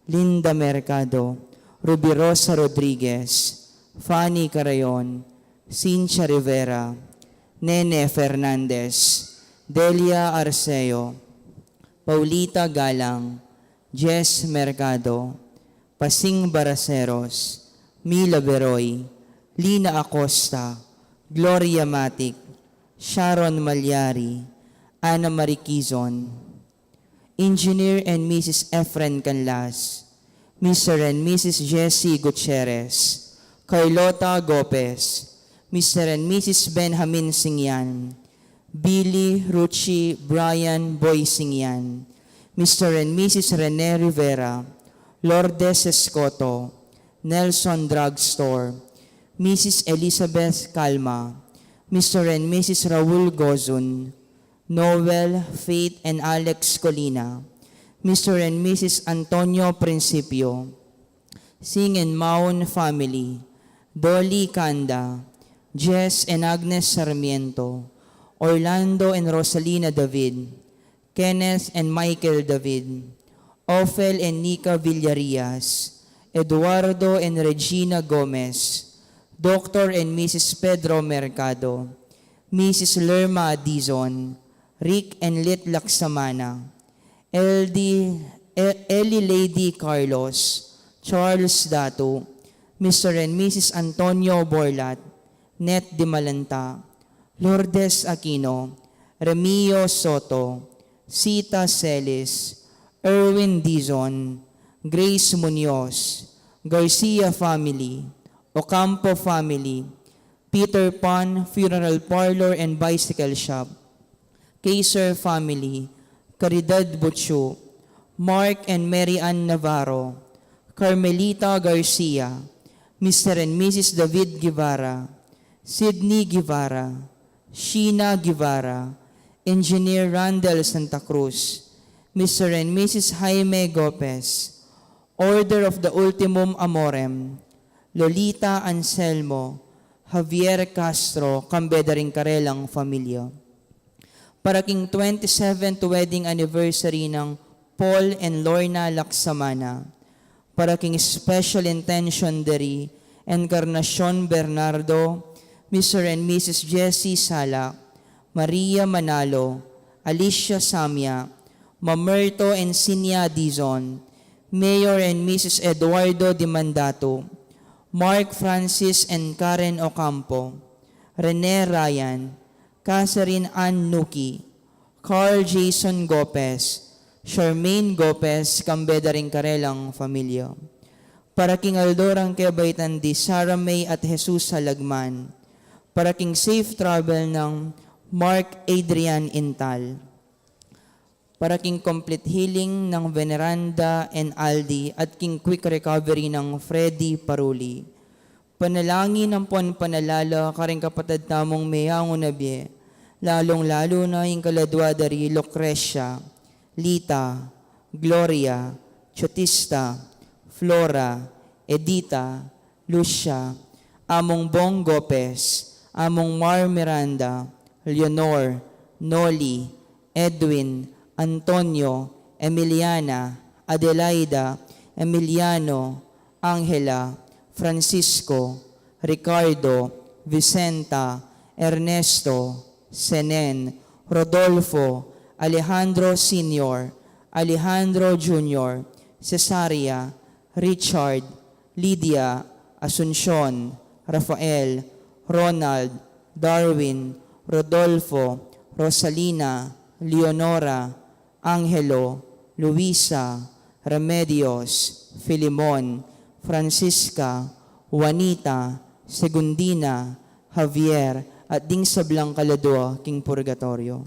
Linda Mercado, Rubirosa Rodriguez, Fanny Carayon, Cynthia Rivera, Nene Fernandez, Delia Arceo, Paulita Galang, Jess Mercado, Pasing Baraceros, Mila Beroy, Lina Acosta, Gloria Matic, Sharon Malyari, Ana Marie Quizon, Engineer and Missus Efren Canlas, Mister and Missus Jessie Gutierrez, Carlota Gopez, Mister and Missus Benjamin Singyan, Billy, Ruchi, Brian, Boy Singyan, Mister and Missus Rene Rivera, Lourdes Escoto, Nelson Drugstore, Missus Elizabeth Calma, Mister and Missus Raul Gozun, Noel, Faith, and Alex Colina, Mister and Missus Antonio Principio, Sing and Maun family, Dolly Canda, Jess and Agnes Sarmiento, Orlando and Rosalina David, Kenneth and Michael David, Ophel and Nika Villarias, Eduardo and Regina Gomez, Doctor and Missus Pedro Mercado, Missus Lerma Dizon, Rick and Lit Laksamana, L D, E- Eli Lady Carlos, Charles Datu, Mister and Missus Antonio Borlat, Net Dimalanta, Lourdes Aquino, Remio Soto, Sita Celis, Erwin Dizon, Grace Munoz, Garcia family, Ocampo family, Peter Pan Funeral Parlor and Bicycle Shop, Kaiser family, Caridad Buchu, Mark and Mary Ann Navarro, Carmelita Garcia, Mister and Missus David Guevara, Sydney Guevara, Sheena Guevara, Engineer Randall Santa Cruz, Mister and Missus Jaime Gopez, Order of the Ultimum Amorem, Lolita Anselmo, Javier Castro, kambe da ring karelang familia. Para king twenty-seventh wedding anniversary nang Paul and Lorna Laksamana. Para king special intention deri Encarnacion Bernardo, Mister and Missus Jessie Sala, Maria Manalo, Alicia Samia, Mamerto and Sinia Dizon, Mayor and Missus Eduardo Dimandato, Mark Francis and Karen Ocampo, Rene Ryan, Catherine Ann Nuki, Carl Jason Gopez, Charmaine Gopez, kambe da ring karelang familia. Para king aldo rang kebaitan di Sarah May at Jesus Halagman. Para king safe travel nang Mark Adrian Intal. Para king complete healing nang Veneranda and Aldi at king quick recovery nang Freddy Paruli. Panalangin ampon panalala karing kapatad tamung meyangu na bie, lalung-lalu na ing kaladwa da ri Lucrecia, Lita, Gloria, Chotista, Flora, Edita, Lucia, Among Bong Gopez, Among Mar Miranda, Leonor, Noli, Edwin, Antonio, Emiliana, Adelaida, Emiliano, Angela, Francisco, Ricardo, Vicenta, Ernesto, Senen, Rodolfo, Alejandro Senior, Alejandro Junior, Cesaria, Richard, Lydia, Asuncion, Rafael, Ronald, Darwin, Rodolfo, Rosalina, Leonora, Angelo, Luisa, Remedios, Filemon, Francisca, Juanita, Segundina, Javier, at ding sablang kaladwa king purgatorio.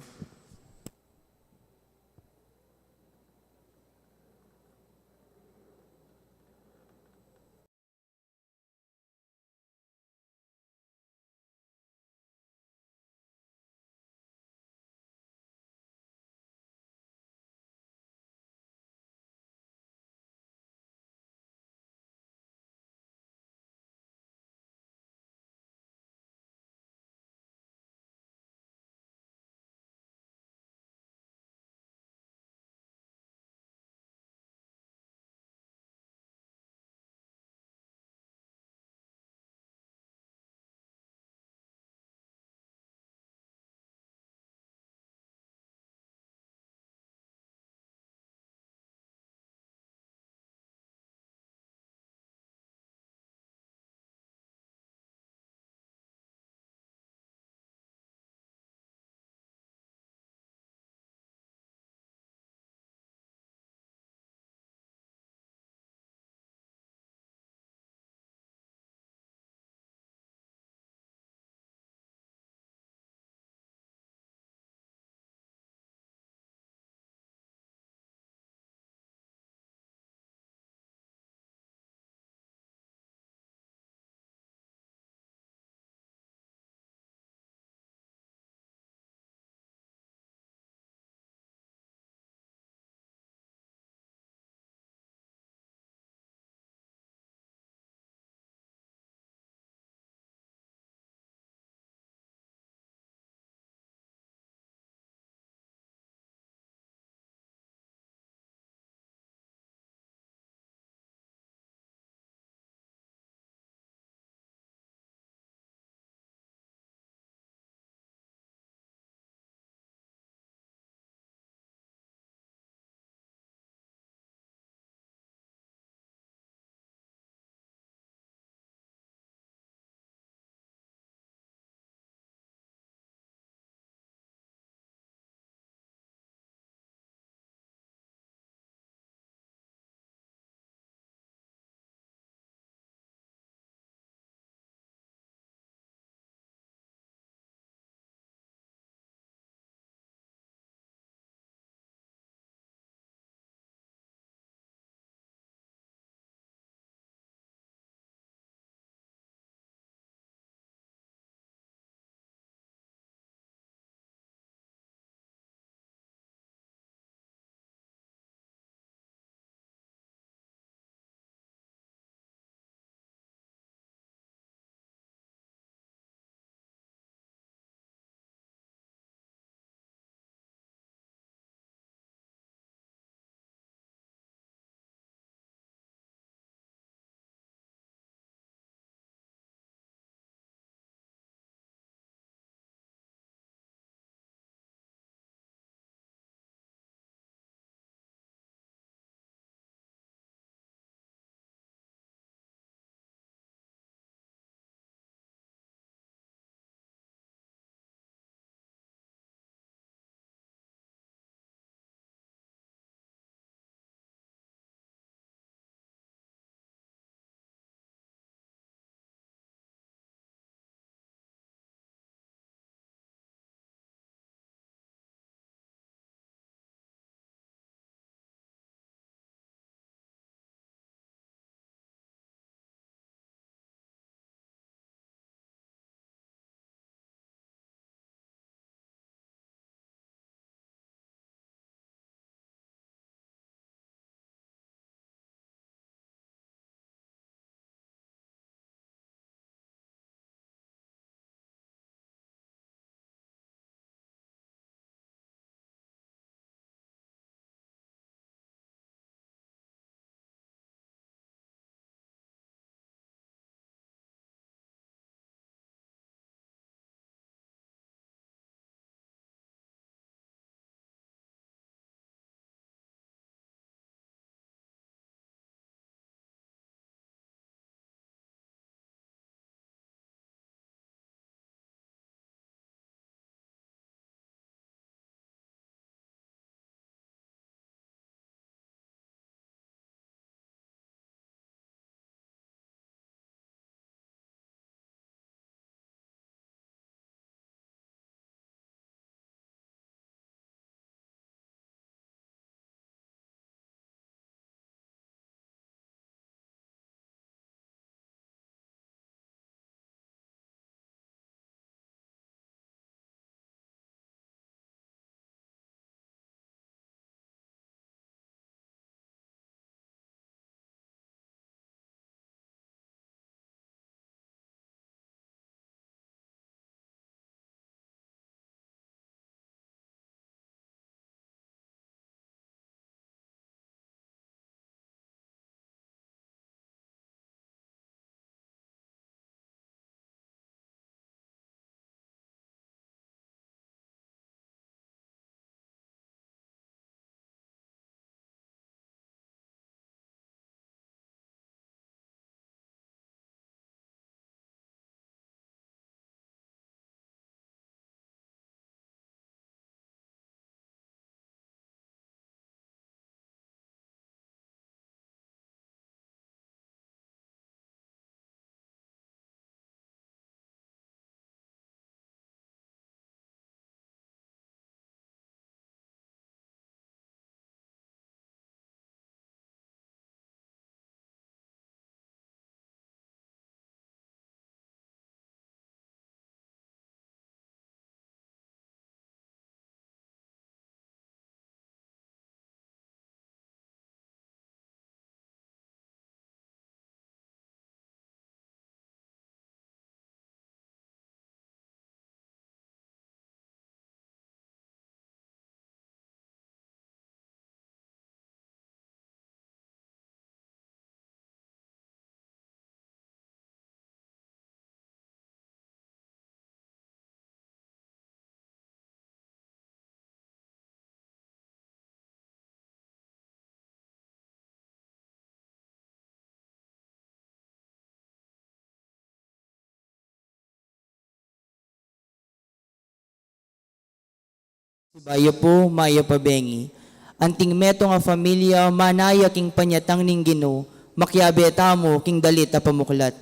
Sibayu pu, mayap a bengi. Anting metung a familia, manaya king panyatang ning Ginu, makiabe tamu king dalit a pamuklat.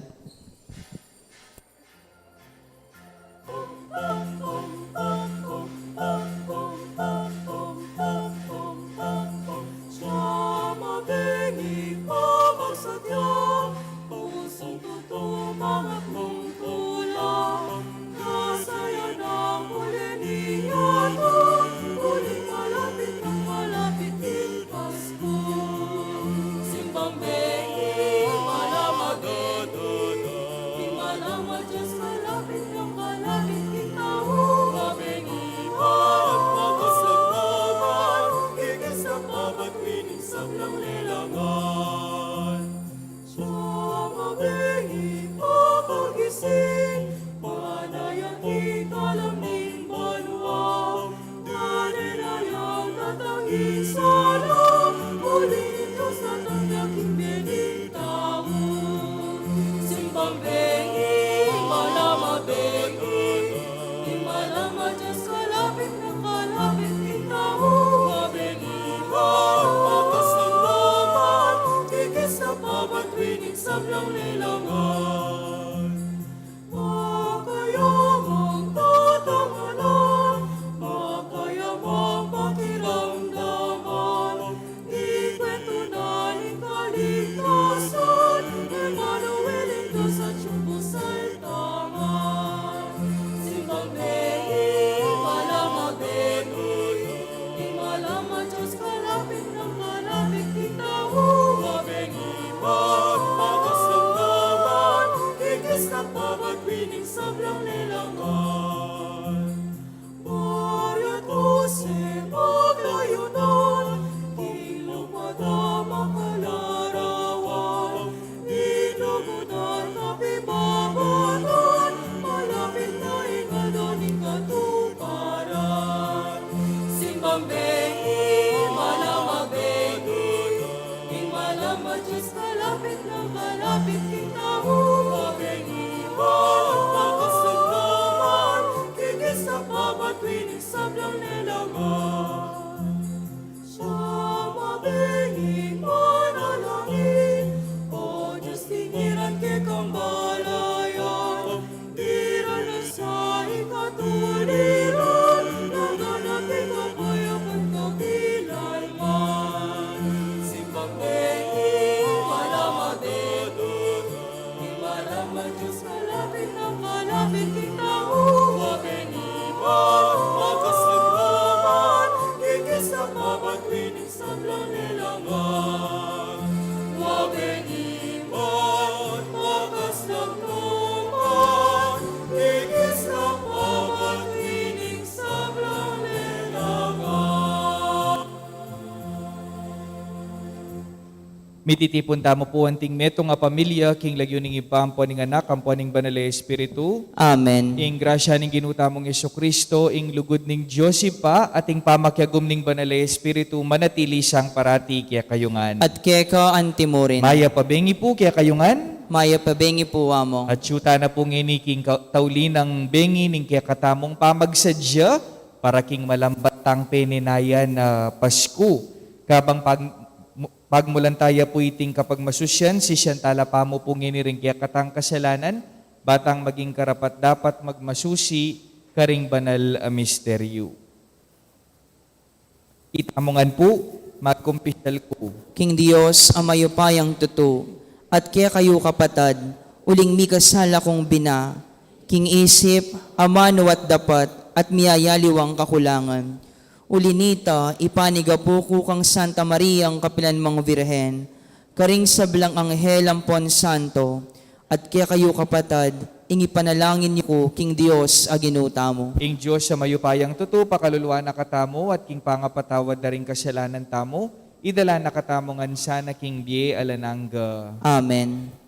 Simbang bengi, malam a bengi, malam a Dios, kalapit nang kalapit king tau. Mabengi, malam a kasalanan, kikis na pabat wining sablang lelangan. Siya mabengi, mapagising, panaya king kalam ning banua. Dane na yang datang ing sala, uling Dios datang na king bie ning tau. Simbang bengi, malam a bengi, ing malam a Dios kalapit nang kalapit king tau. Mabengi, malam a kasalanan, kikis na pabat wining sablang lelangan. Makaya mang tatanganan, makaya mang pakiramdaman, ikwentu na ning kaligtasan, Emmanuel, ing Dios atiu pu saltangan. Simbang bengi, malam a bengi, ing malam a Dios kalapit nang kalapit king tau. Mabengi, malam a kasalanan, kikis na pabat wining sablang lelangan. Maria at Jose maglayunan, king lumada makalarawan, ing dugunan kapibabatan, malapit na ing aldo ning katuparan. Simbang bengi, malam a bengi, ing malam a Dios kalapit nang kalapit king tau. Mabengi, malam a kasalanan, kikis na pabat wining sablang lelangan. Siya mabengi manalangin, O Dios, tingiran ke kang balayan, diran na sa ikatuliran, laganap ing kapayapan kapilanman. Simbang bengi, malam a bengi, ing malam a Dios kalapit nang kalapit king tau. Mabengi, malam a kasalanan, kikis na pabat wining sablang lelangan. Mabengi, malam a kasalanan, kikis na pabat wining sablang lelangan. Mititipun tamu pu anting metung a pamilya, king lagyu ning Ibpa, ampo ning Anak, ampo ning Banal a Espiritu. Amen. Ing grasya ning Ginu tamung Jesucristo, ing lugud ning Dios Ibpa, at ing pamakiagum ning Banal a Espiritu, manatili sang parati kekayu ngan. At keka antimurin. Mayap a bengi pu kekayu ngan. Mayap a bengi pu, Among. At atyu tana pu ngeni king ka-, tauli nang bengi ning kekatamung pamagsadya, para king malambat tang peninayan a Pasku. Kabang pag-, mu-, pagmulan taya pu iting kapagmasusian, sisian tala pamu pu ngeni ring kekatang kasalanan, ba tang maging karapat-dapat magmasusi karing banal a misteryu. Itamu ngan pu, magkumpisal ku king Dios a mayupayang tutu, at kekayu kapatad, uling mikasala kung bina, king isip, amanu at dapat, at miyayaliwang kakulangan. Uli nita, ipanigapu ku kang Santa Mariang kapilanmang Virgen, karing sablang anghel ampon santo, at kekayu kapatad, ing ipanalangin yu ku king Dios a Ginu tamu. Ing Dios a mayupayang tutu, pakaluluan na katamu, at king pangapatawad da ring kasalanan tamu, idala na katamu ngan sana king bie alang angga. Amen.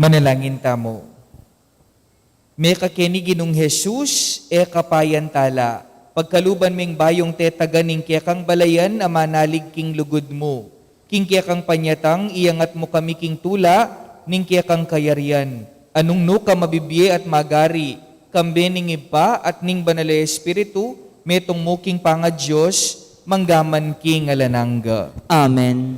Manalangin tamu. Mekakeni Ginung Jesus, e ka pa yan tala. Pagkaluban meng bayung tetagan ning kekang balayan a manalig king lugud mu. King kekang panyatang, iyangat mu kami king tula ning kekang kayarian. Anung nu ka mabibie at magari, kambe ning Ibpa at ning Banal a Espiritu, metung mu king pangaDios, mangga man king alang angga. Amen.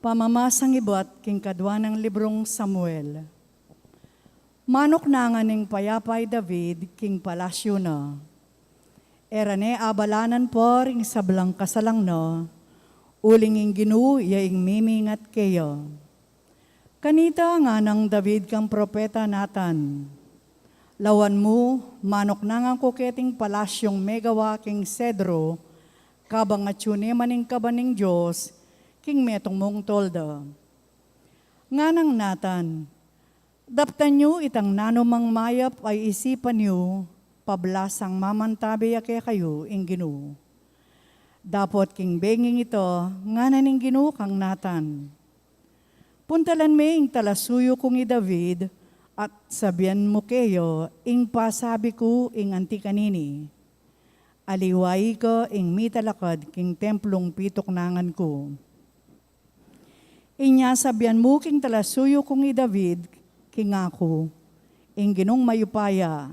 Pamamasang ibat king kadua nang librung Samuel. Manuknangan ning payapa i David king palasyu na. E ra ne abalanan pa ring sablang kasalang na, uling ing Ginu ya ing mimingat keya. Kanita ngana nang David kang propeta Natan, "Lawan mu, manuknangan ku keting palasyung megawa king sedro, kabang atyu ne man ing kaban ning Dios king metung mung tolda." Ngana nang Natan, "Daptan yu itang nanumang mayap a isipan yu, pablasang mamantabe ya kekayu ing Ginu." Dapot king benging ita, ngana ning Ginu kang Natan, "Puntalan me ing talasuyu kung i David, at sabian mu keya ing pasabi ku ing anti kanini. Aliwa ika ing mitalakad king templung pituknangan ku. Inya sabian mu king talasuyu kung i David, king aku, 'Ing Ginung mayupaya,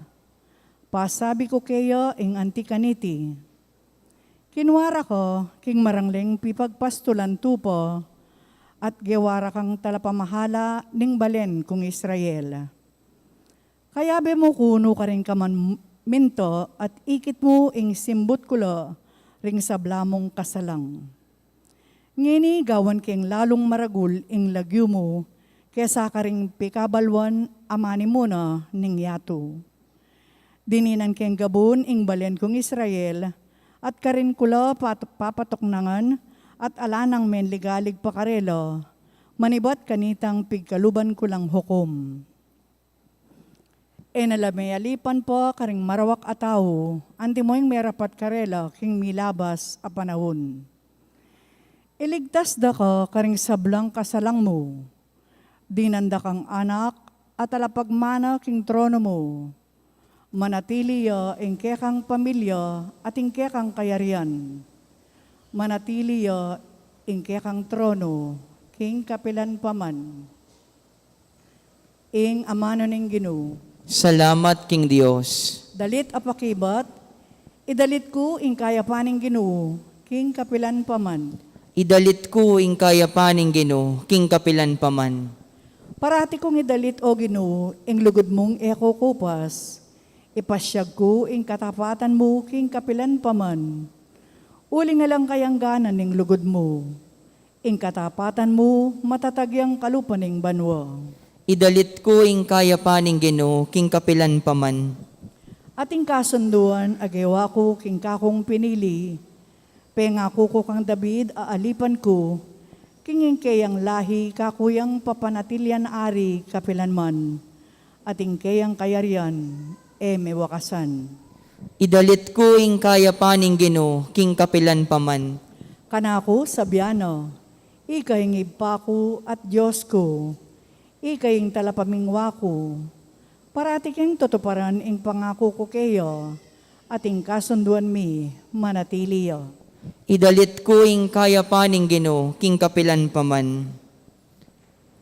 pasabi ku keya ing anti kaniti: Kinua ra ka king marangleng pipagpastulan tupa, at gewa ra kang talapamahala ning balen kung Israel. Kayabe mu ku nu karing kaman minta at ikit mu ing simbut ku la ring sabla mung kasalang. Ngeni gawan keng lalung maragul ing lagyu mu kesa karing pikabaluan a manimuna ning yatu. Dininan keng gabun ing balen kung Israel, at karin ku la pat-, papatuknangan, at ala nang menligalig pa karela, manibat kanitang pigkaluban ku lang hukum. E na la me alipan pa karing marawak a tau, antimo ing merapat karela king milabas a panaun. Iligtas da ka karing sablang kasalang mu. Dinan da kang anak a talapagmana king trono mu. Manatili ya ing kekang pamilya at ing kekang kayarian. Manatili ya ing kekang trono king kapilan pa man.'" Ing amanu ning Ginu. Salamat king Dios. Dalit a pakibat. Idalit ku ing kayapan ning Ginu king kapilan pa man. Idalit ku ing kayapan ning Ginu king kapilan pa man. Parati kung idalit, O Ginu, ing lugud mung e kukupas. Ipasyag ku ing katapatan mu king kapilan pa man. Uling alang kayangganan ning lugud mu. Ing katapatan mu matatag yang kalupa ning banua. Idalit ku ing kayapan ning Ginu king kapilan pa man. At ing kasunduan a gewa ku king kakung pinili, pengaku ku kang David a alipan ku, king ing keyang lahi kaku yang papanatilian ari kapilan man, at ing keyang kayarian e mewakasan. Idalit ku ing kayapan ning Ginu king kapilan pa man. Kanaku sabian na, "Ika ing Ibpa ku at Dios ku, ika ing talapamingwa ku." Parati keng tutuparan ing pangaku ku keya, at ing kasunduan mi manatili ya. Idalit ku ing kayapan ning Ginu king kapilan pa man.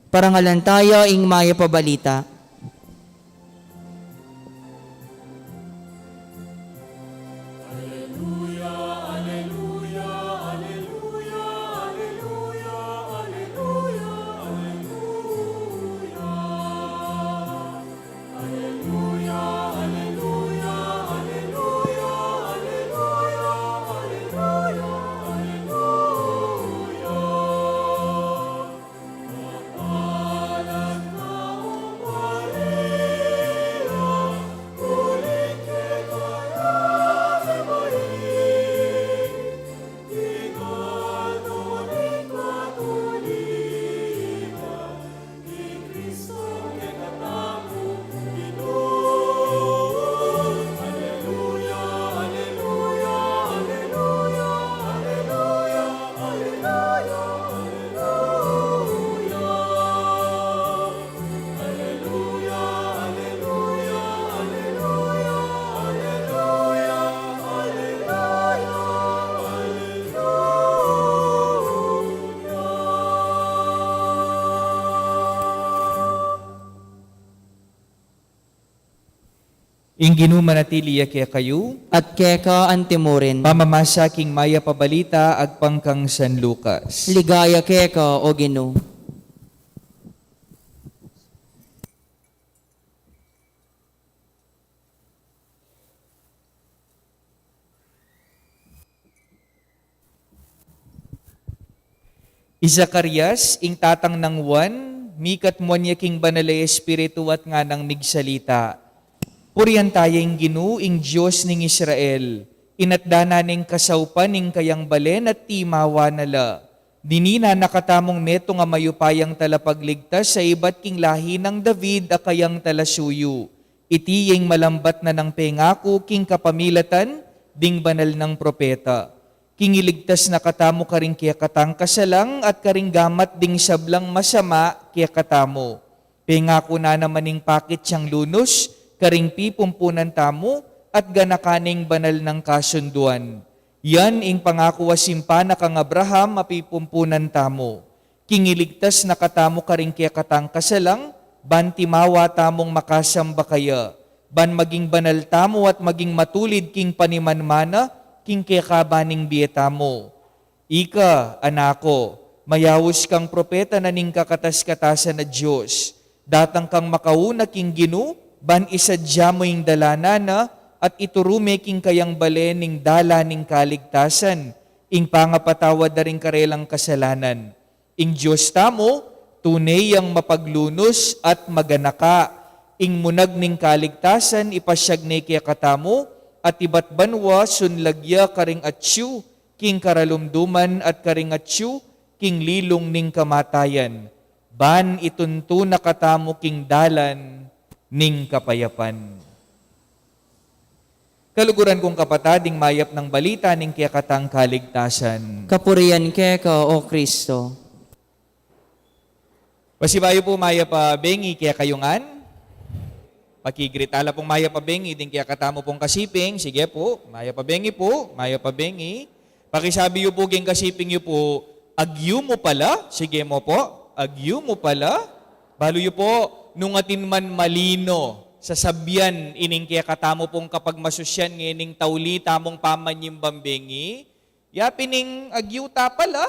Parangalan taya ing mayap a balita. Ing Ginu manatili ya kekayu. At keka antimurin. Pamamasa king Mayap a Balita agpang kang San Lucas. Ligaya keka, O Ginu. I Zacarias, ing tatang nang Juan, mikatmuan ya king Banal a Espiritu at nganang migsalita, "Purian taya ing Ginu, ing Dios ning Israel, inatda na ning kasaupan ing kayang balen at timawa na la. Dinina na katamung metung a mayupayang talapagligtas a ibat king lahi nang David a kayang talasuyu. Iti ya ing malambat na nang pengaku king kapamilatan ding banal nang propeta. King iligtas na katamu karing kekatang kasalang at karing gamat ding sablang masama kekatamu. Pengaku na naman ing pakit yang lunus karing pipumpunan tamu at ganaka ning banal nang kasunduan. Yan ing pangaku a simpa na kang Abraham a pipumpunan tamu. King iligtas na katamu karing kekatang kasalang, ban timawa tamung makasamba kaya, ban maging banal tamu at maging matulid king panimanmana, king kekaban ning bie tamu. Ika, anak ku, mayaus kang propeta na ning kakatas-katasan a Dios. Datang kang makauna king Ginu, ban isadya mu ing dalanan na, at ituru me king kayang bale ning dalan ning kaligtasan, ing pangapatawad da ring karelang kasalanan. Ing Dios tamu, tune yang mapaglunus at maganaka. Ing munag ning kaligtasan, ipasyag ne kekatamu, at ibat banua, sunlag ya karing atyu, king karalumduman at karing atyu, king lilung ning kamatayan. Ban ituntu na katamu king dalan ning kapayapan." Kaluguran kung kapatad, ing mayap nang balita ning kekatang kaligtasan. Kapurian keka, O Kristo. Pasibayu pu, mayap a bengi kekayu ngan. Pakigreet tala pung mayap a bengi ding kekatamu pung kasiping. Sige pu, mayap a bengi pu, mayap a bengi. Pakisabi yu pu king kasiping yu pu, "Agyu mu pala." Sige mu pu, "Agyu mu pala." Balu yu pu, nung atin man malino sasabian ining kekatamu pung kapagmasusyan ngening tauli tamung pamanyimban bengi, ya pin ing agyu ta pala.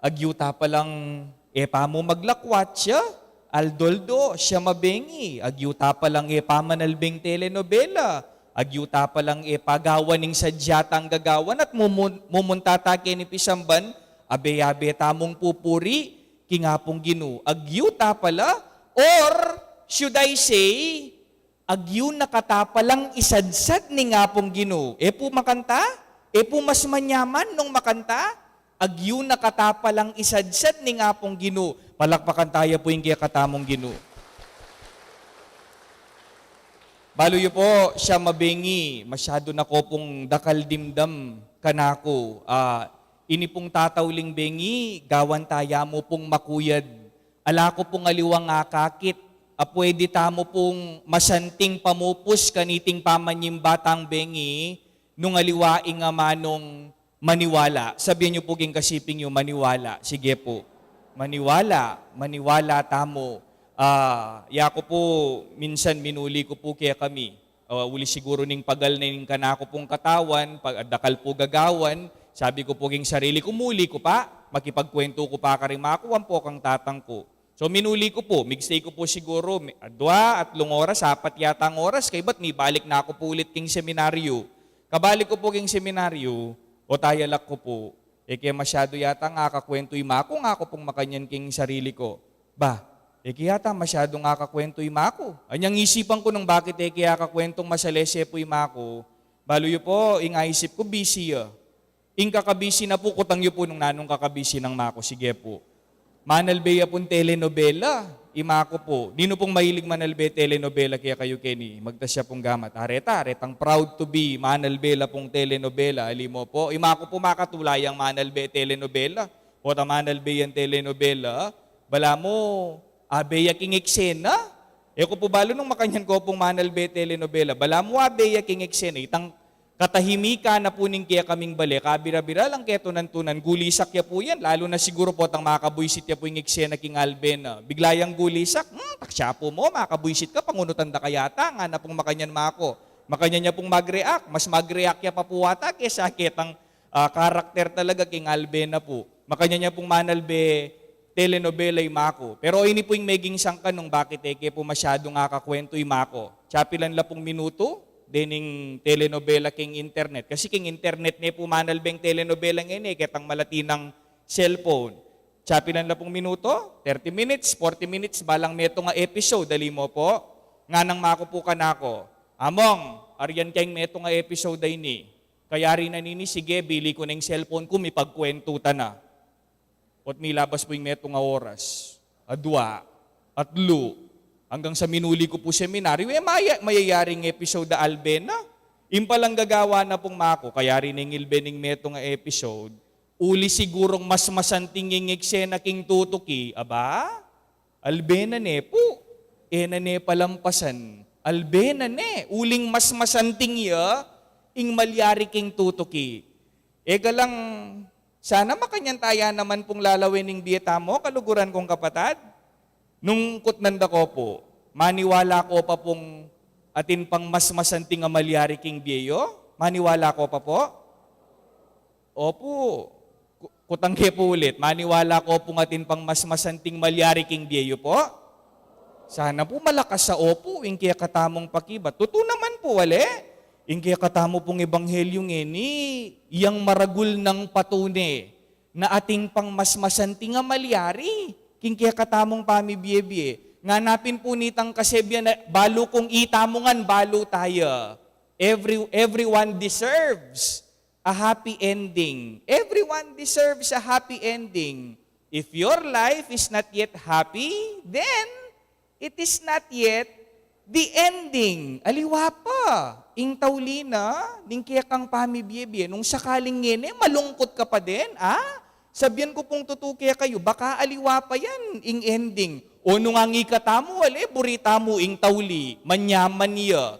Agyu ta palang e pa mu maglakwatsa, aldo-aldo, siam a bengi. Agyu ta palang e pa manalbeng telenovela. Agyu ta palang e pa gawan ing sadya tang gagawan at mumun-, mumunta ta keni pisamban, abe-abe tamung pupuri king Apung Ginu. Agyu ta pala, or should I say, agyu na kata palang isadsad ning Apung Ginu. E pu makanta? E pu mas manyaman nung makanta? Agyu na kata palang isadsad ning Apung Ginu. Palakpakan taya pu ing kekatamung Ginu. Balu yu pu, siam a bengi, masyadu na ko pung dakal dimdam kanaku. Ah, ini pung tatauling bengi, gawan taya mu pung makuyad. Ala ku pung aliwang akakit a pwede tamu pung masanting pamupus kaniting pamanyimba tang bengi, nung aliwa ing amanung maniwala. Sabian yu pu king kasiping yu, maniwala. Sige pu. Maniwala, maniwala tamu. Ah, yaku pu, minsan minuli ku pu kekami. Ah, uli siguru ning pagal na ning kanaku pung katawan, pag dakal pu gagawan, sabi ku pu king sarili ku, muli ku pa, makipagkwentu ku pa karing makuan pu kang tatang ku. So, minuli ku pu, migstay ku pu siguru, mi-, dua, atlung oras, apat yata ang oras, kaybat mibalik na ku pu ulit king seminaryo. Kabalik ku pu king seminaryo, o tayalak ku pu, e ke masyadu yata ngakakwentu i maku, ngaku pung makanyan king sarili ku. Ba, e ke yata masyadu ngakakwentu i maku. Anyang isipan ku nung bakit e ke akakwentung masalese pu i maku, balu yu pu, ing aisip ku, busy ya. Ing kakabisi na pu, kutang yu pu nung nanung kakabisi nang maku, sige pu. Manalbe ya pung telenovela, i maku pu. Ninu pung mahilig manalbe telenovela kekayu keni? Magtas ya pung gamat. Areta, aretang proud to be manalbe la pung telenovela, ali mu pu. I maku pu makatula yang manalbe telenovela. Pota manalbe yang telenovela, bala mu, abe ya king eksena. E ku pu balu nung makanyan ko pung manalbe telenovela. Bala mu abe ya king eksena. Itang katahimikan na pu ning kekaming bale, kabira-bira lang ketunan-tunan, gulisak ya pu yan, lalu na siguru potang makabuisit ya pu ing eksena king albe na. Bigla yang gulisak, hmm, taksa pu mu, makabuisit ka, pangunutan da ka yata, ngana pung makanyan maku. Makanyan ya pung mag-react, mas mag-react ya pa pu ata kesa ketang, ah, karakter talaga king albe na pu. Makanyan ya pung manalbe telenovela i maku. Pero ini pu ing meging sangkan nung bakit e ke pu masyadung akakwentu i maku. Tsapilan la pung minutu, dening telenovela king internet. Kasi king internet ne pu manalbeng telenovela ngeni, ketang malatinang cellphone. Tsapilan la pung minutu, thirty minutes, forty minutes, balang metung a episode, ali mu pu. Nganang maku pu kanaku, "Among, aryan keng metung a episode a ini." Kayari na nini, sige, bili ku na ing cellphone ku, mipagkwentu ta na. Ot milabas pu ing metung a oras, adua, atlu, anggang sa minuli ku pu seminaryo, e maya-, mayayaring episode a albe na. Ing palang gagawa na pung maku, kayari na ing ilbe ning metung a episode, uli sigurung mas masanting ing eksena king tutuki, aba, albe na ne pu. E na ne palampasan. Albe na ne. Uling mas masanting ya ing malyari king tutuki. E galang, sana makanyan taya naman pung lalawen ing bie tamu, kaluguran kung kapatad. Nung kutnan da ko pu, maniwala ko pa pung atin pang mas masanting a malyari king bie yu? Maniwala ko pa pu? Opu. Ku-, kutang ke pu ulit, maniwala ko pung atin pang mas masanting malyari king bie yu pu? Sana pu malakas a opu ing kekatamung pakibat. Tutu naman pu, ale? Ing kekatamu pung ebanghelyu ngeni, yang maragul nang patune na atin pang mas masanting a malyari king kekatamung pamibie-bie. Ngana pin pu nitang kasebian na balu kung itamu ngan balu taya. Every, everyone deserves a happy ending. Everyone deserves a happy ending. If your life is not yet happy, then it is not yet the ending. Aliwa pa. Ing tauli na ning kekang pamibie-bie, nung sakaling ngeni, malungkut ka pa din, a? Sabian ku pung tutu kekayu, baka aliwa pa yan ing ending. O nung ang ikatamu, ale, buri tamu ing tauli, manyaman ya.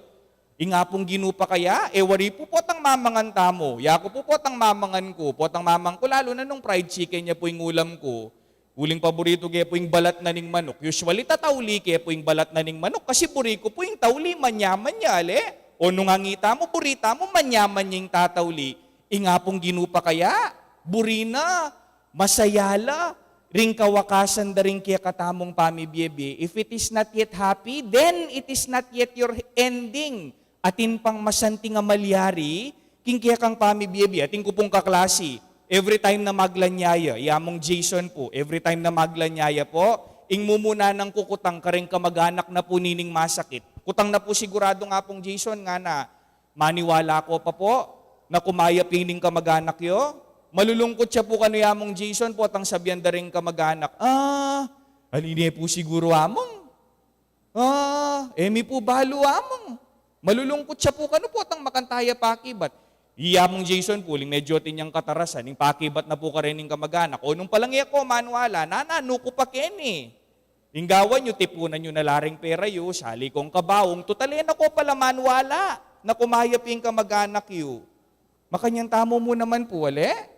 Ing Apung Ginu pa kaya, e wari pu potang mamangan tamu. Yaku pu potang mamangan ku, potang mamangan ku, lalu na nung fried chicken ya pu ing ulam ku. Uling paburitu ke pu ing balat na ning manuk. Usually, tatauli ke pu ing balat na ning manuk kasi buri ku pu ing tauli, manyaman ya, ale. O nung angita mu, buri tamu, manyaman ya ing tatauli. Ing Apung Ginu pa kaya, buri na, masaya la, ring kawakasan da ring kekatamung pamibie-bie. If it is not yet happy, then it is not yet your ending. Atin pang masanting a malyari king kekang pamibie-bie. Atin ku pung kaklasi, every time na maglanyaya, i Among Jason pu, every time na maglanyaya pu, ing mumuna nang kukutang kareng kamag-anak na pu nining masakit. Kutang na pu siguradu, Apung Jason, ngana, maniwala ko pa pu na kumayap ining kamag-anak yu? Malulungkut ya pu kanu i Among Jason, potang sabian da ring kamag-anak, "Ah, ali ne pu siguru, Among." "Ah, e mi pu balu, Among." Malulungkut ya pu kanu, potang makanyan taya pakibat. I Among Jason pu, uling medyo atin yang katarasan, ing pakibat na pu kareng kamag-anak. O nung palang e ko maniwala, nananu ku pa keni? Ing gawan yu, tipunan yu na la ring pera yu, sali kong kabaung, tutal e na ko pala maniwala na kumayap ing kamag-anak yu. Makanyan tamu mu naman pu, ale?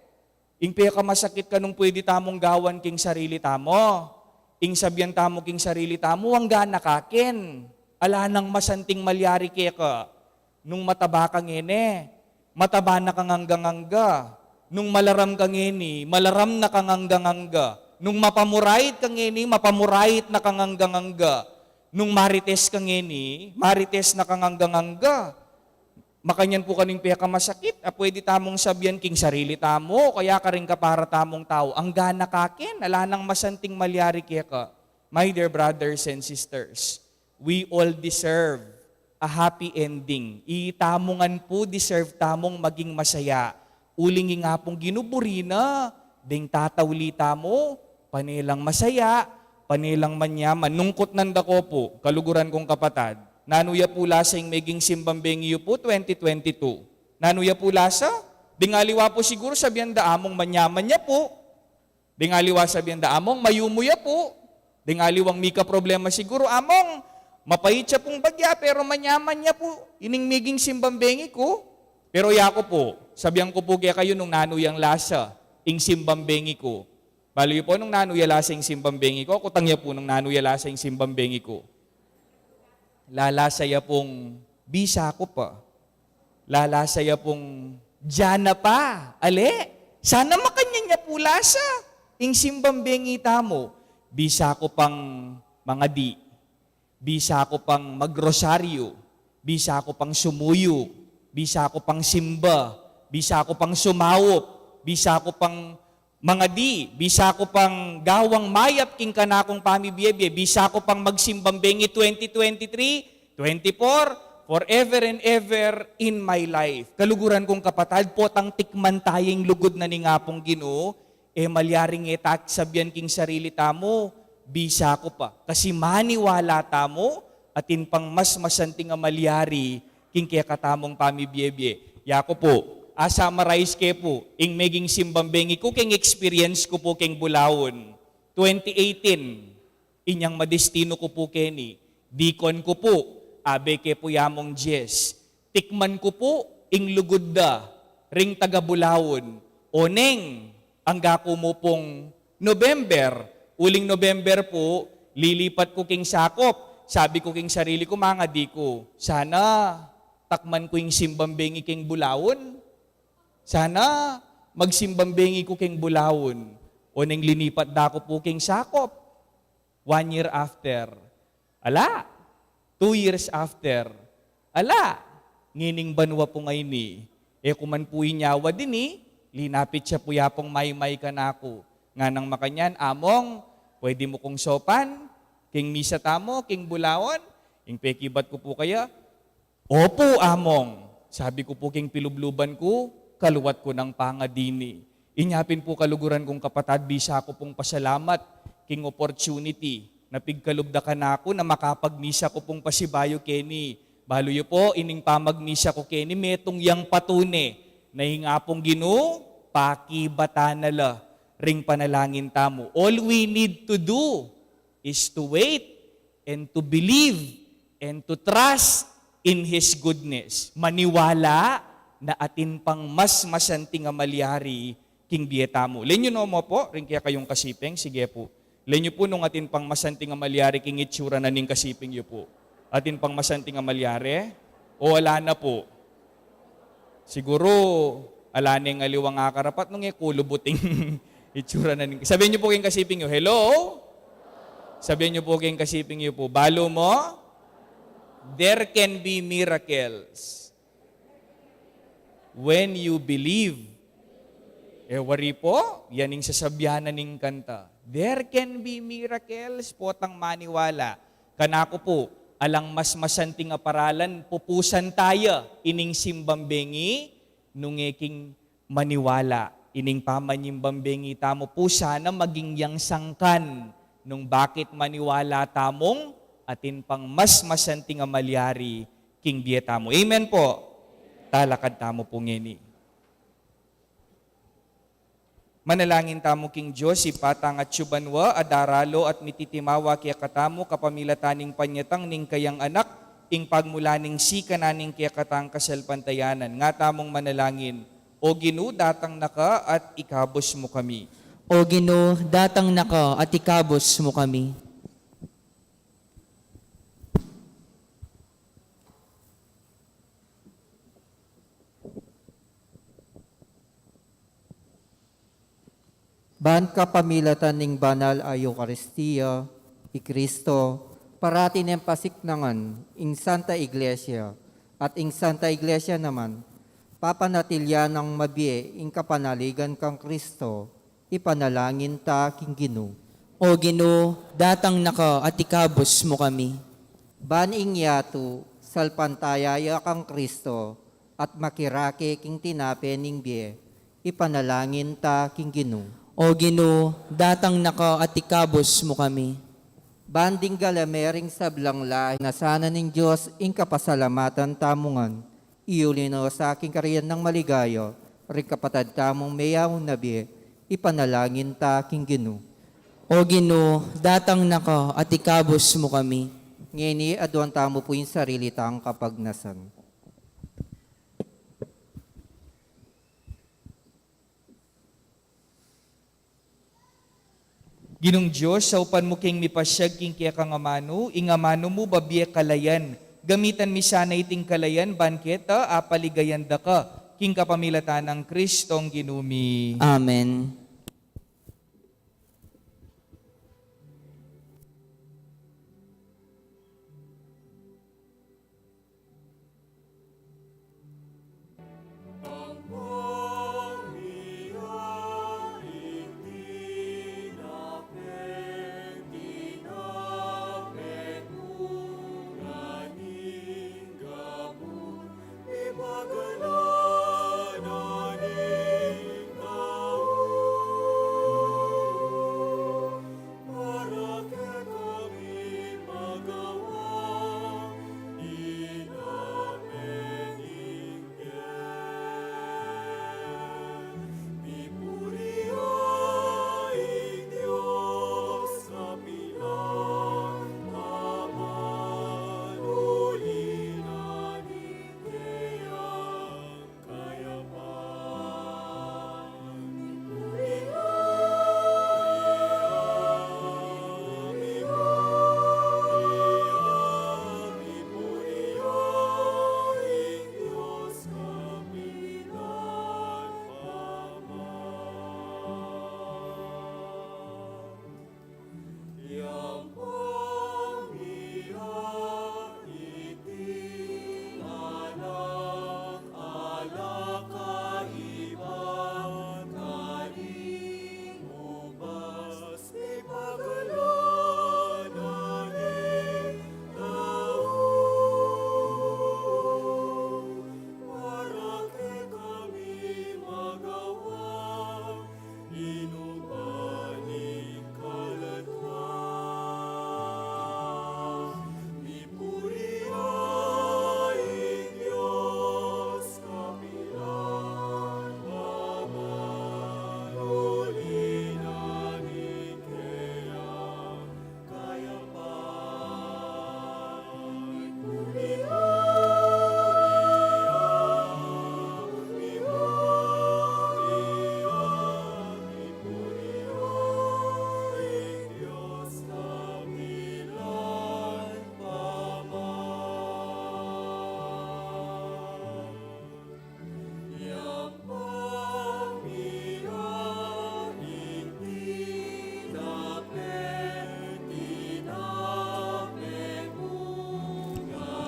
Ing pekamasakit kanung pwede tamung gawan king sarili tamu, ing sabian tamu king sarili tamu, "Anggana kakin, ala nang masanting malyari keka." Nung mataba ka ngeni, mataba na kang anggang-angga. Nung malaram ka ngeni, malaram na kang anggang-angga. Nung mapamurait ka ngeni, mapamurait na kang anggang-angga. Nung marites ka ngeni, marites na kang anggang-angga. Makanyan pu kanu ing pekamasakit a pwede tamung sabian king sarili tamu, o kaya karing kapara tamung tau, "Anggana kakin, ala nang masanting malyari keka." My dear brothers and sisters, we all deserve a happy ending. Itamu ngan pu deserve tamung maging masaya. Uling ing Apung Ginu buri na deng tatauli tamu, pane lang masaya, pane lang manyaman. Nung kutnan da ko pu, kaluguran kung kapatad, "Nanu ya pu lasa ing meging simbang bengi yu pu twenty twenty-two? Nanu ya pu lasa?" Deng aliwa pu siguru sabian da, "Among, manyaman ya pu." Deng aliwa sabian da, "Among, mayumu ya pu." Deng aliwang mika problema siguru, "Among, mapait ya pung bagya, pero manyaman ya pu ining meging simbang bengi ku." Pero yaku pu, sabian ku pu kekayu nung nanu yang lasa ing simbang bengi ku. Balu yu pu nung nanu ya lasa ing simbang bengi ku? Kutang ya pu nung nanu ya lasa ing simbang bengi ku. Lalasa ya pung Bisa ku pa. Lalasa ya pung diana pa. Ale, sana makanyan ya pu lasa. Ing simbang bengi tamu. Bisa ku pang mangadi. Bisa ku pang magrosaryu. Bisa ku pang sumuyu. Bisa ku pang simba. Bisa ku pang sumaup. Bisa ku pang mangadi, bisa ku pang gawang mayap king kanakung pamibie-bie, bisa ku pang magsimbang bengi twenty twenty-three, twenty-four, forever and ever in my life. Kaluguran kung kapatad, potang tikman taya ing lugud na ning Apung Ginu, e malyaring e ta sabian king sarili tamu, bisa ku pa. Kasi maniwala tamu, atin pang mas masanting a malyari king kekatamung pamibie-bie. Yaku pu, a-summarize ke pu, ing meging simbang bengi ku king experience ku pu king Bulaun. Twenty eighteen, inyang madestinu ku pu keni, dikon ku pu, abe ke pu ya mung Jess. Tikman ku pu, ing lugud da, ring taga Bulaun. Oneng, angga ku mu pung November, uling November pu, lilipat ku king sakop. Sabi ku king sarili ku, mangadi ku, sana takman ku ing simbang bengi king Bulaun. Sana magsimbang bengi ku king Bulaun. Oneng linipat da ku pu king sakop. One year after, ala. Two years after, ala. Ngening banua pu ngeni, e ku man pu inyawa dini, linapit ya pu ya pung maymay kanaku. Nganang makanyan, Among, pwede mu kung saupan king misa tamu king Bulaun? Ing pekibat ku pu kaya, Opu, Among, sabi ku pu king pilubluban ku, kaluat ku nang pangadini. Inya pin pu, kaluguran kung kapatad, bisa ku pung pasalamat king opportunity na pigkalub da kanaku na makapagmisa ku pung pasibayu keni. Balu yu pu, ining pamagmisa ku keni, metung yang patune na ing Apung Ginu pakibatan na la ring panalangin tamu. All we need to do is to wait and to believe and to trust in His goodness. Maniwala na atin pang mas masanting a malyari king bie tamu. Lenyu no mu pu ring kekayung kasiping, sige pu. Lenyu pu nung atin pang masanting a malyari king itsura na ning kasiping yu pu. Atin pang masanting a malyari? O ala na pu? Siguru, ala neng aliwang akarapat nung e ku lubuting itsura na ning. Sabian yu pu king kasiping yu, "Hello?" Sabian yu pu king kasiping yu pu, "Balu mu, there can be miracles when you believe." E wari pu, yan ing sasabian na ning kanta. There can be miracles, potang maniwala. Kanaku pu, alang mas masanting a paralan, pupusan taya ining simbang bengi, nung e king maniwala. Ining pamanyimban bengi tamu pu sana maging yang sangkan nung bakit maniwala tamung atin pang mas masanting a malyari king bie tamu. Amen pu? Talakad tamu pu ngeni. Manalangin tamu king Dios, Ibpa tang atsu banua, a daralo at mititimawa kekatamu kapamilatan ning panyatang ning kayang Anak, ing pagmula ning sikanan ning kekatang kasalpantayanan. Nga tamung manalangin, O Ginu, datang na ka at ikabus mu kami. O Ginu, datang na ka at ikabus mu kami. Ban kapamilatan ning banal a Eukaristia, i Kristo, parati neng pasiknangan ing Santa Iglesia, at ing Santa Iglesia naman, papanatilian nang mabie ing kapanaligan kang Kristo, ipanalangin ta king Ginu. O Ginu, datang na ka at ikabus mu kami. Ban ing yatu, salpantaya ya kang Kristo, at makirake king tinape ning bie, ipanalangin ta king Ginu. O Ginu, datang na ka at ikabus mu kami. Ban ding galame ring sablang lahi, nasanan ning Dios ing kapasalamatan tamu ngan, iyuli no sa king karian nang maligaya ring kapatad tamung meyaun na bie, ipanalangin ta king Ginu. O Ginu, datang na ka at ikabus mu kami. Ngeni aduan tamu pu ing sarili tang kapagnasan. Ginung Dios, saupan mu king mipasyag king kekang amanu, ing amanu mu babie kalayan, Gamitan mi sana iting kalayan ban keta apaligayan da ka, king kapamilatan nang Kristong Ginu mi. Amen.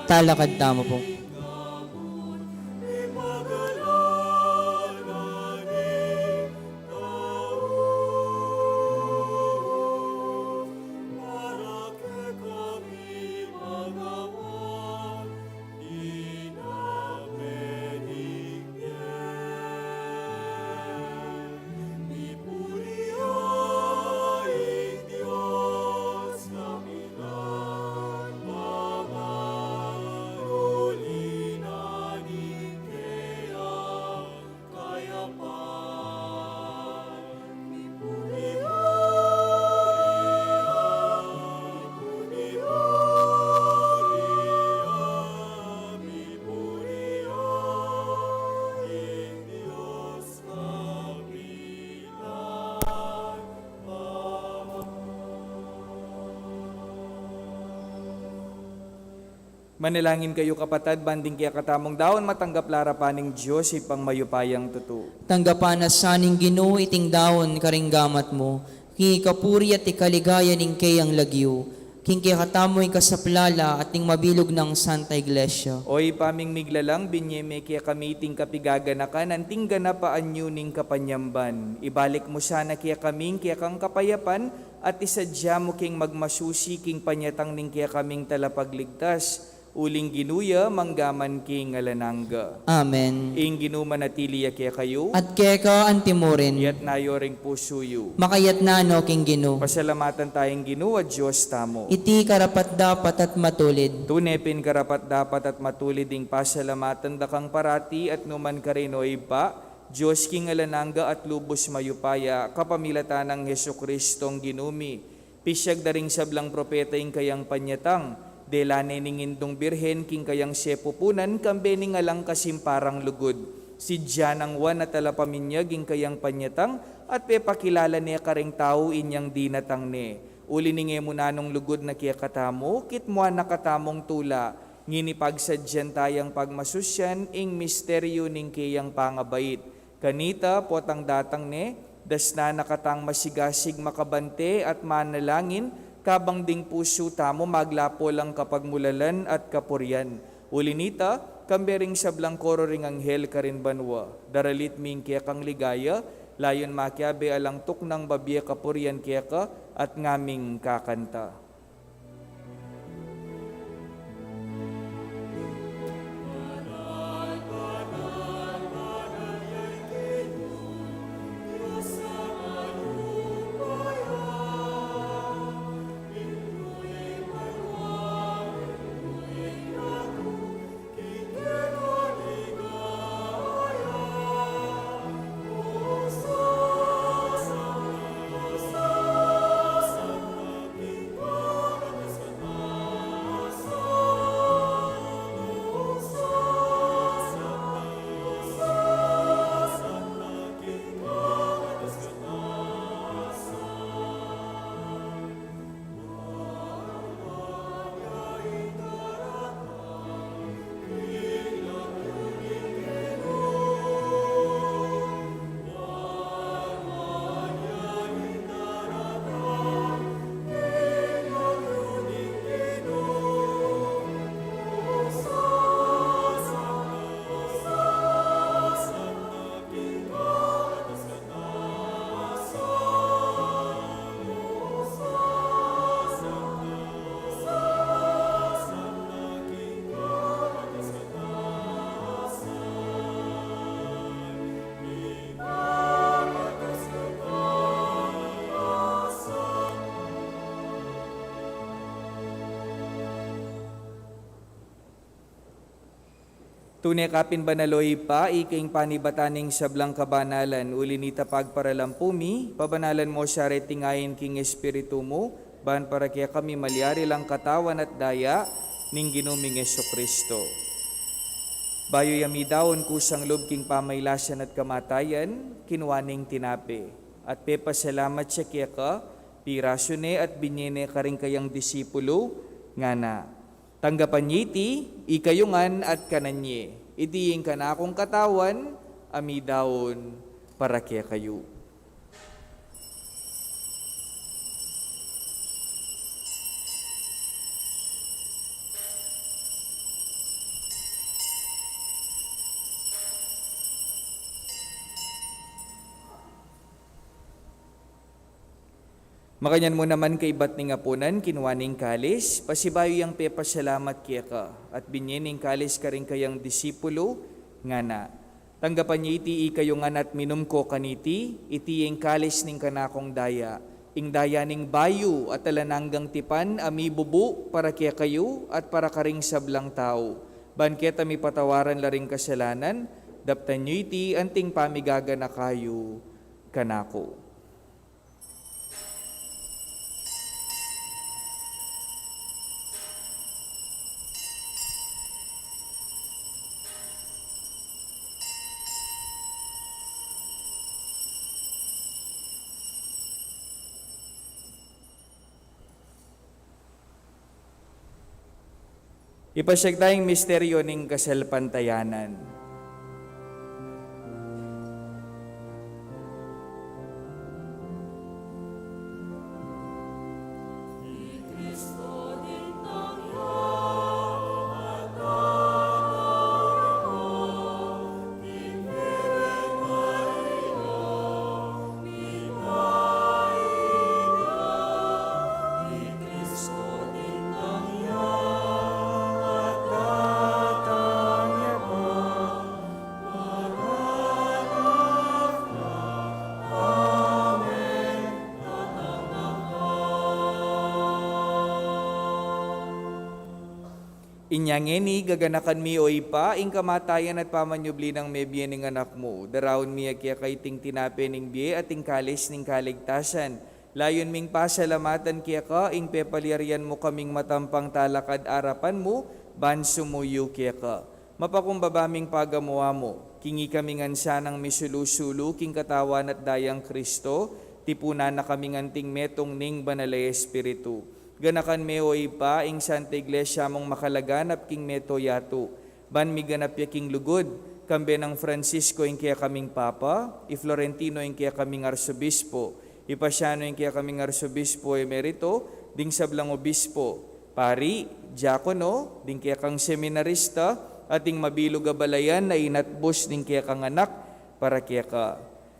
Talakad tamu pu. Manalangin kayu, kapatad, ban ding kekatamung daun matanggap la arapan ning Dios Ibpang mayupayang tutu. Tanggapan na sa ning Ginu iting daun karing gamat mu, king ikapuri at ikaligaya ning keyang lagyu, king kekatamung ikasaplala at ning mabilug nang Santa Iglesia. O Ibpa ming miglalang, binye me kekami iting kapigaganakan anting ganap a anyu ning kapanyamban. Ibalik mu sana kekami ing kekang kapayapan, at isadya mu keng magmasusi king panyatang ning kekaming Talapagligtas, uling Ginu ya mangga man king alang angga. Amen. Ing Ginu manatili ya kekayu. At keka antimurin. Iyatas yu ring pusu yu. Makayatas no king Ginu. Pasalamatan taya ing Ginu a Dios tamu. Iti karapat-dapat at matulid. Tune pin karapat-dapat at matulid ing pasalamatan da kang parati at nu man karin, O Ibpa, Dios king alang angga at lubus mayupaya, kapamilatan nang Jesucristong Ginu mi. Pisyag da ring sablang propeta ing kayang panyatang, dela ne ning Indung Birhen king kayang sepupunan, kambe ning alang kasimparang lugud. Sidya nang Juan a Talapaminyag ing kayang panyatang, at pepakilala ne karing tau inyang dinatang ne. Uli ning e mu nanung lugud na kekatamu, kitmuan na katamung tula, Ngeni pagsadyan tayang pagmasusyan ing misteryu ning keyang pangabait. Kanita, potang datang ne, dasnan na katang masigasig makabante at manalangin, kabang ding pusu tamu maglapo lang kapagmulalan at kapurian. Uli nita, kambe ring sablang koro ring anghel karin banua, daralit mi ing kekang ligaya, layun makiabe alang tuknang babie kapurian keka at ngaming kakanta. Tune ka pin banal, O Ibpa, ika ing panibatan ning sablang kabanalan, uli nita pagparalampu mi, pabanalan mo sa reting ain king Espiritu mu, ban para kekami malyari lang katawan at daya ning Ginu ming Jesucristo. Bayu ya midaun kusang lub king pamailasan at kamatayan, kinua ne ing tinape, at pepasalamat ya keka, pirasu ne at binye ne karing kayang disipulu, ngana: Tanggapan ye iti, ikayu ngan at kanan ye. Iti ing kanakung katawan, a midaun para kekayu. Makanyan mu naman kaibat ning apunan, kinua ne ing kalis, pasibayu yang pepasalamat keka, at binye ne ing kalis karing kayang disipulu, ngana: Tanggapan ye iti ikayu ngan at minum ko kaniti, iti ing kalis ning kanakung daya, ing daya ning bayu at alang anggang tipan a mibubu para kekayu at para karing sablang tau, ban keta mipatawaran la ring kasalanan. Daptan yu iti anting pamigaganaka yu kanaku. Ipasyag taya ing misteryo ning kasalpantayanan. Inya ngeni, gaganakan mi, O Ibpa, ing kamatayan at pamanyubli nang mebie ning Anak mu. Daraun mi keka iting tinape ning bie at ing kalis ning kaligtasan. Layun ming pasalamatan keka ing pepalyarian mu kaming matampang talakad arapan mu, ban sumuyu keka. Mapakumbaba ming pagamu-amu, king ikami ngan sanang misulu-sulu king katawan at dayang Kristo, tipunan na kami ngan anting metung ning Banal a Espiritu. Ganakan me, o Ibpa, ing Santa Iglesia mung makalaganap king mabilug a yatu, ban miganap ya king lugud, kambe nang Francisco ing kekaming Papa, i Florentino ing kekaming Arsobispo, i Pasiano ing kekaming Arsobispo Emerito, ding sablang obispo, pari, diakono, ding kekang seminarista, at ding mabilug a balayan a inatbus ning kekang anak para keka.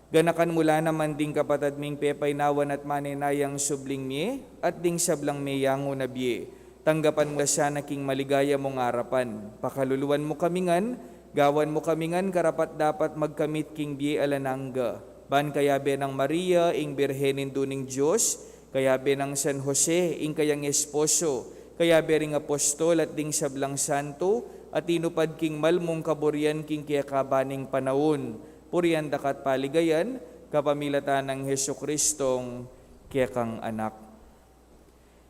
Ganakan mu la naman ding kapatad ming pepainawan at manenayang subling mie, at ding sablang meyangu na bie. Tanggapan mu la sana king maligaya mung arapan. Pakaluluan mu kami ngan, gawan mu kami ngan karapat-dapat magkamit king bie alang angga. Ban kayabe nang Maria, ing Birhen Indu ning Dios, kayabe nang San Jose, ing kayang esposo, kayabe ring apostol at ding sablang santo, a tinupad king mal mung kaburian king kekaban ning panaun. Purian da ka at paligayan, kapamilatan nang Jesucristong kekang Anak.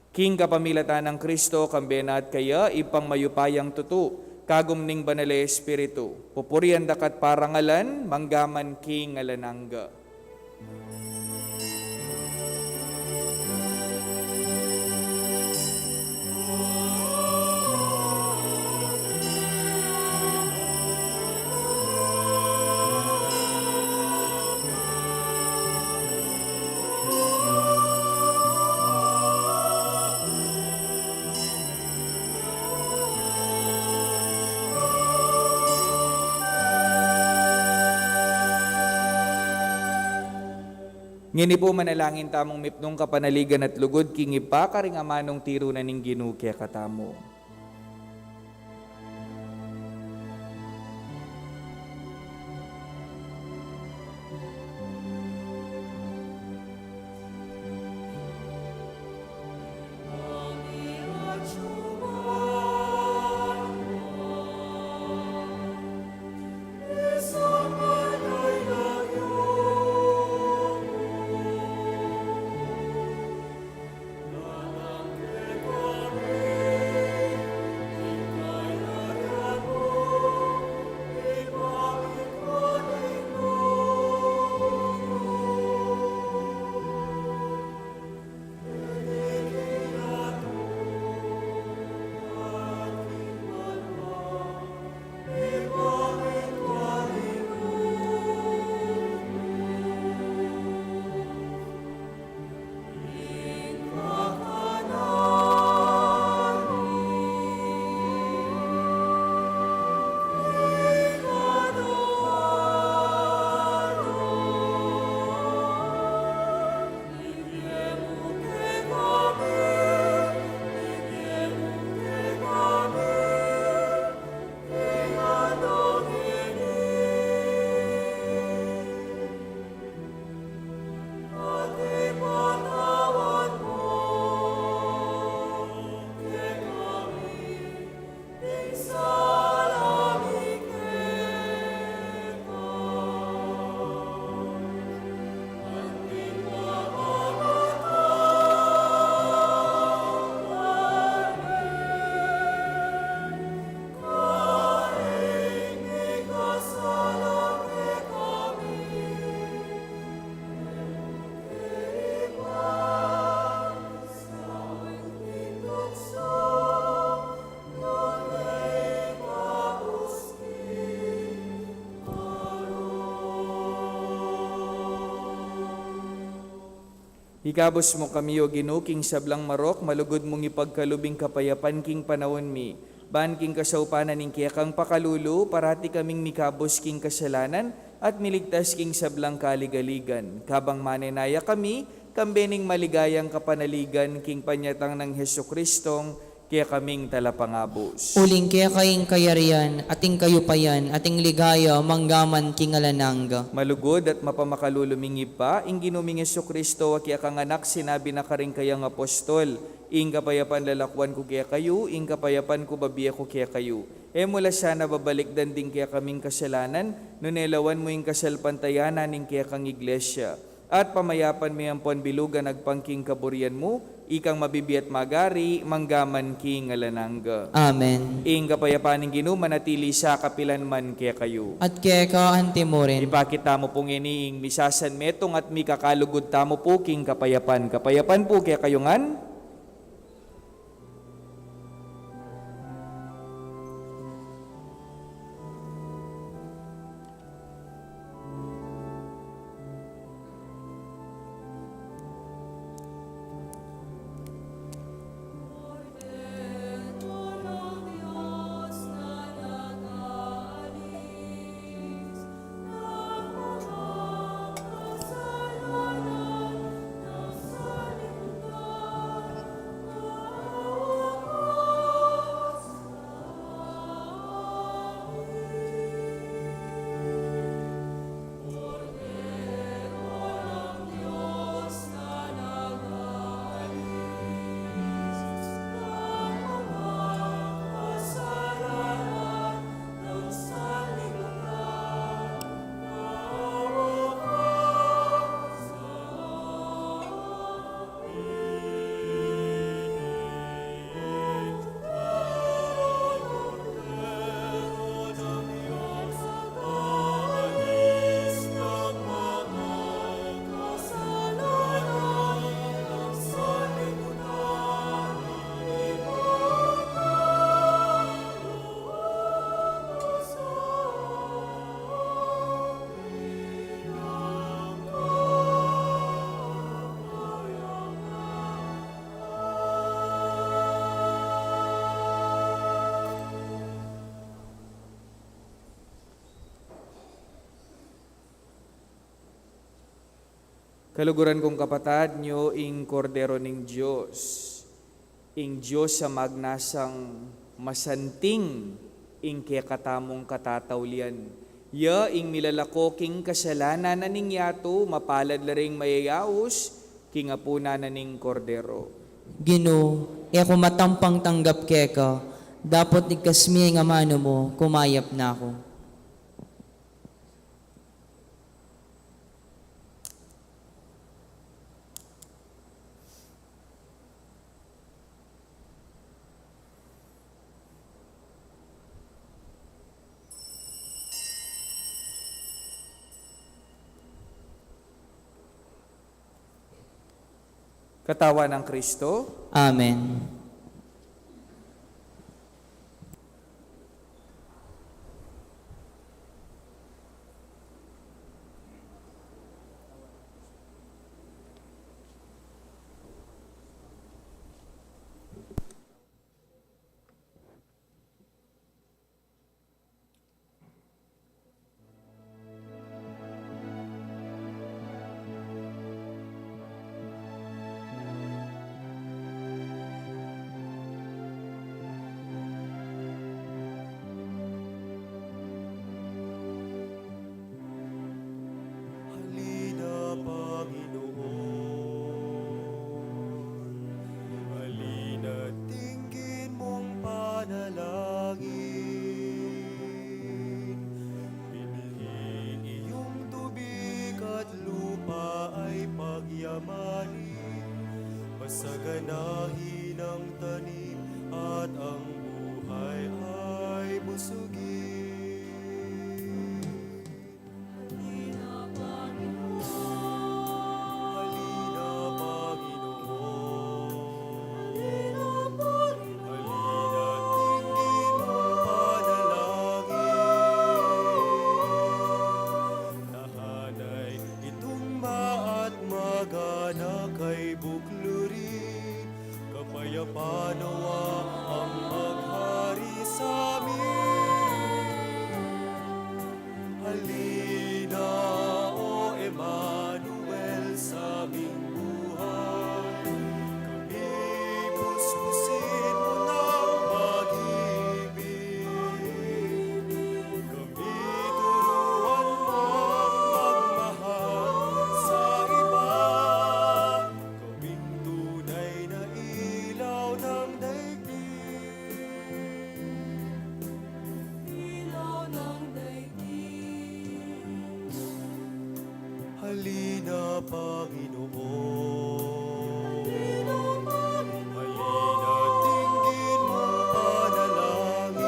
King kapamilatan nang Kristo, kambe na at kaya, Ibpang mayupayang tutu, kagum ning Banal a Espiritu, pupurian da ka at parangalan, manggaman king alang angga. Ngeni pu manalangin tamung mipnung kapanaligan at lugud king Ibpa karing amanung tiru na ning Ginu kekatamu. Ikabus mu kami, O Ginu, king sablang marok, malugud mung ipagkalub ing kapayapan king panaun mi. Ban king kasaupan na ning kekang pakalulu, parati kaming mikabus king kasalanan at miligtas king sablang kaligaligan. Kabang manenaya kami, kambe ning maligayang kapanaligan king panyatang nang Jesucristong kekaming Talapangabus. Uling keka ing kayarian, at ing kayupayan, at ing ligaya, manggaman king alang angga. Malugud at mapamakalulu ming Ibpa, ing Ginu ming Jesucristo, a kekang Anak, sinabi na karing kayang apostol, ing kapayapan lalakuan ku kekayu, ing kapayapan ku babie ku kekayu. E mu la sana babalikdan ding kekaming kasalanan, nune lawan mu ing kasalpantayanan ning kekang Iglesia. At pamayapan me ampon bilugan agpang king kaburian mu, ikang mabibie at magari, manggaman king alang angga. Amen. Ing kapayapan ning Ginu manatili sa kapilan man kekayu. At keka anti mu rin. Ipakit tamu pu ngeni ing misasanmetung at mikakalugud tamu pu king kapayapan. Kapayapan pu kekayu ngan. Kaluguran kung kapatad, nyo ing Kordero ning Dios, ing Dios a magnasang masanting ing kekatamung katataulian. Ya ing milalako king kasalanan na ning yatu, mapalad la ring mayayaus king apunan na ning Kordero. Ginu, e ku matampang tanggap keka, dapot igkas me ing amanu mu, kumayap na ku. Katawan nang Kristo. Amen. Halina, Panginoon, halina, tinggin mung panalangin. Binhi iyung tubig at lupa ay pagyamanin, pasaganahin ang tanim at ang buhay ay busugin. Halina, Panginoon. Halina, Panginoon. Halina, Panginoon. Halina, tinggin mung panalangin. Tahanay itung maat magana kay buklurin. Kapayapan nawa ang maghari samin. Halina, O Emmanuel, sa aming buhay. Kami puspusin mu nang mag-ibig. Kami turuan mung magmahal sa iba. Gawing tunay na ilaw ng daigdig. Ilaw ng daigdig. Halina, Panginoon. Halina, Panginoon. Halina, tinggin mung panalangin.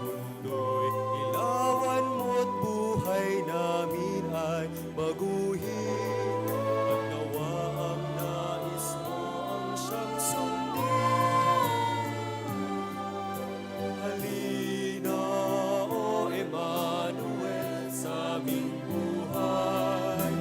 Mundo'y ilawan mu't buhay namin ay baguhin, at nawa ang nais mo ang siyang sundin. Halina, O Emmanuel, sa aming buhay.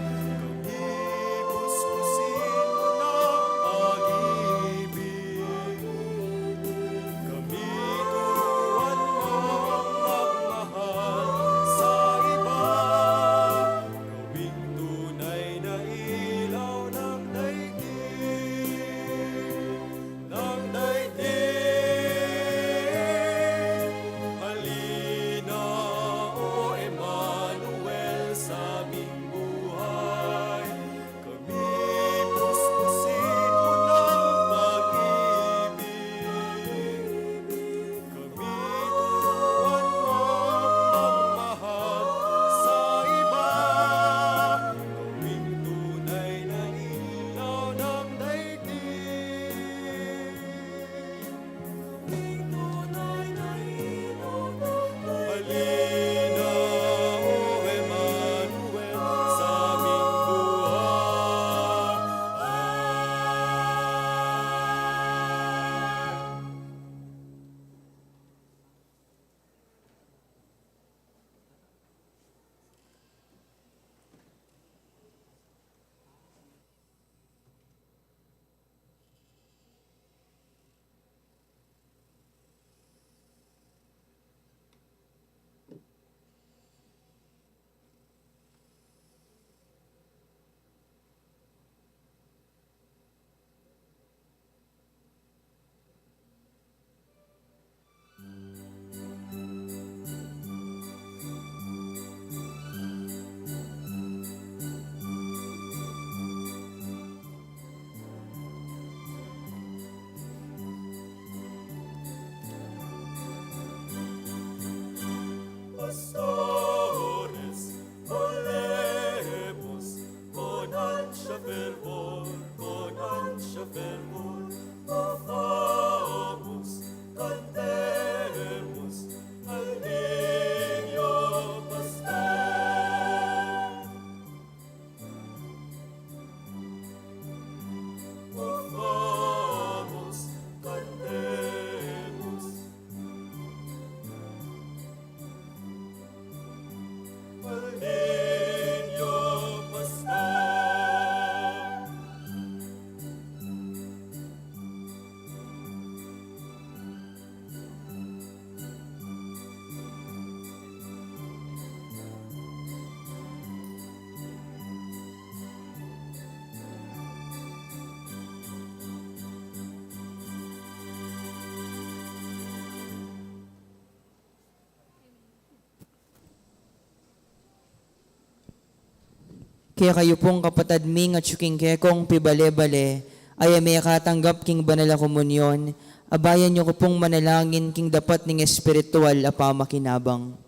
Kekayu pung kapatad mi ngan atyu king kekong pibale-bale, a e mekatanggap king banal a komunyon, abayan yu ku pung manalangin king dapat ning espiritual a pamakinabang.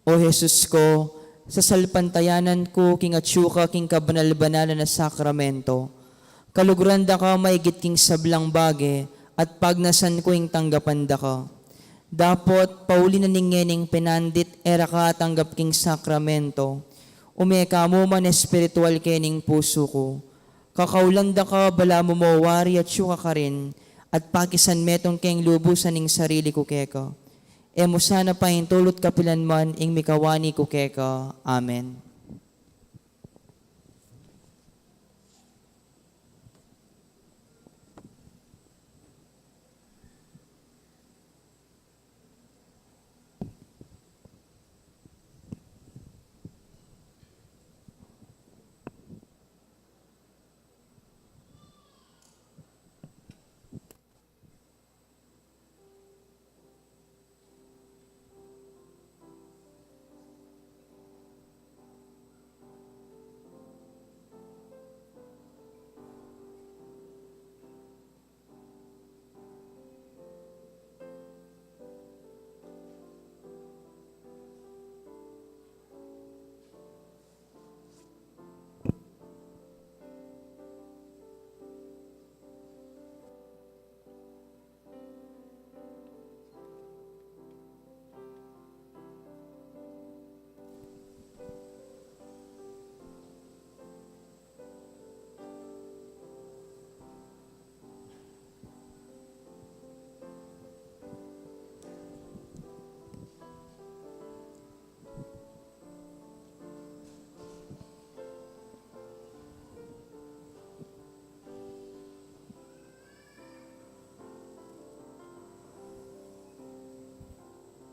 O Jesus ku, sasalpantayanan ku king atyu ka king kabanal-banalan a sakramento. Kaluguran da ka maigit king sablang bage, at pagnasan ku ing tanggapan da ka. Dapot, pauli na ning ngening penandit e ra ka atanggap king sakramento, ume ka mu man espiritual kening pusu ku. Kakaulan da ka balamu mo wari atyu ka karin, at pakisan metung keng lubusan ing sarili ku keka. E mu sana paintulut kapilan man ing mikawani ku keka. Amen.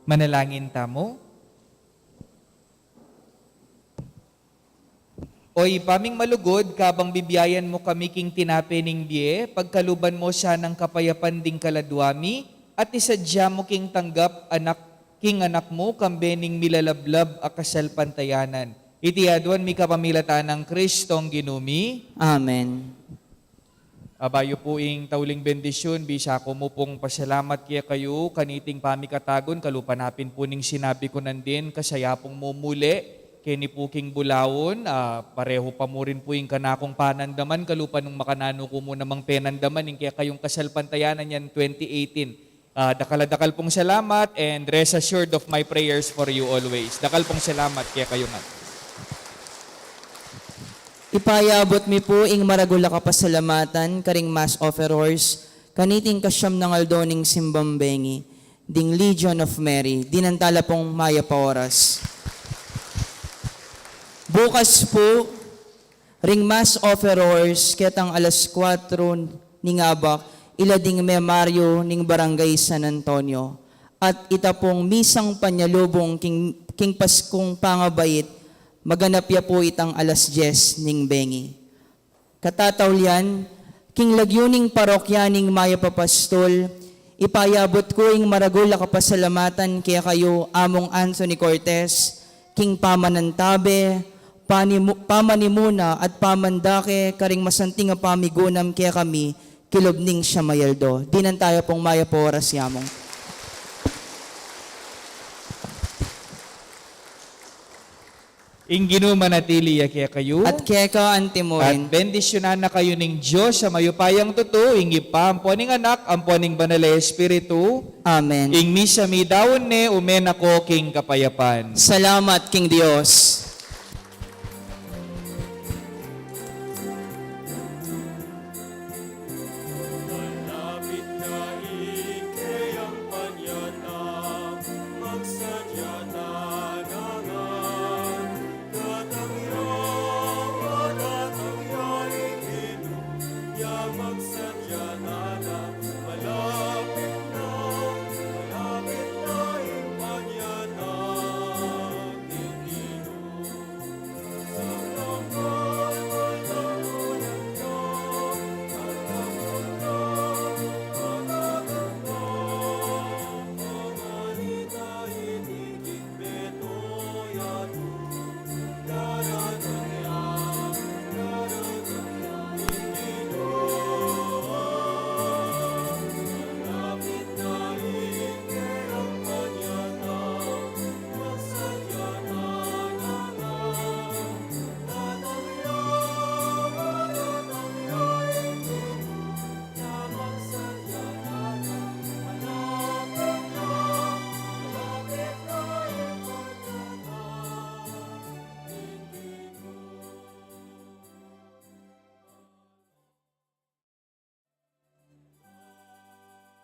Manalangin tamu. O Ibpa ming malugud, kabang bibiayan mu kami king tinape ning bie, pagkaluban mu sanang kapayapan ding kaladua mi, at isadia mu king tanggap anak, king anak mu, kambe ning milalablab a kasalpantayanan. Iti aduan mi kapamilatan nang Kristong Ginu mi. Amen. A, bayu pu ing tauling bendisyun, bisa ku mu pung pasalamat kekayu kaniting pamikatagun, kalupa na pin pu ning sinabi ku nandin, kasaya pung mumuli keni pu king bulaun, a, parehu pa mu rin pu ing kanakung panandaman, kalupa nung makananu ku mu namang penandaman ing kekayung kasalpantayanan yan twenty eighteen. Ah, dakal a dakal pung salamat, and rest assured of my prayers for you always. Dakal pung salamat kekayu ngan. Ipayabut mi pu ing maragul a kapasalamatan karing mass offerers kaniting kasyam nang aldo ning simbang bengi, ding Legion of Mary. Dinan tala pung mayap a oras. Bukas pu, ring mass offerers, ketang alas kuatro ning abak, ila ding memaryu ning Barangay San Antonio. At ita pung misang panyalubung king, king Paskung pangabait, maganap ya pu itang alas dyes ning bengi. Katataulian, king lagyu ning parokya ning Mayap a Pastul, ipayabut ku ing maragul a kapasalamatan kekayu, Among Anthony Cortez, king pamanantabe, panimu-, pamanimuna at pamandake karing masanting a pamigunam kekami, kilub ning siyam a aldo. Dinan tala pung mayap a oras, Among. Ing Ginu manatili ya kekayu. At keka antimurin. At bendisyunan na kayu ning Dios a mayupayang tutu, ing Ibpa, ampo ning Anak, ampo ning Banal a Espiritu. Amen. Ing misa midaun ne, ume na ko king kapayapan. Salamat king Dios.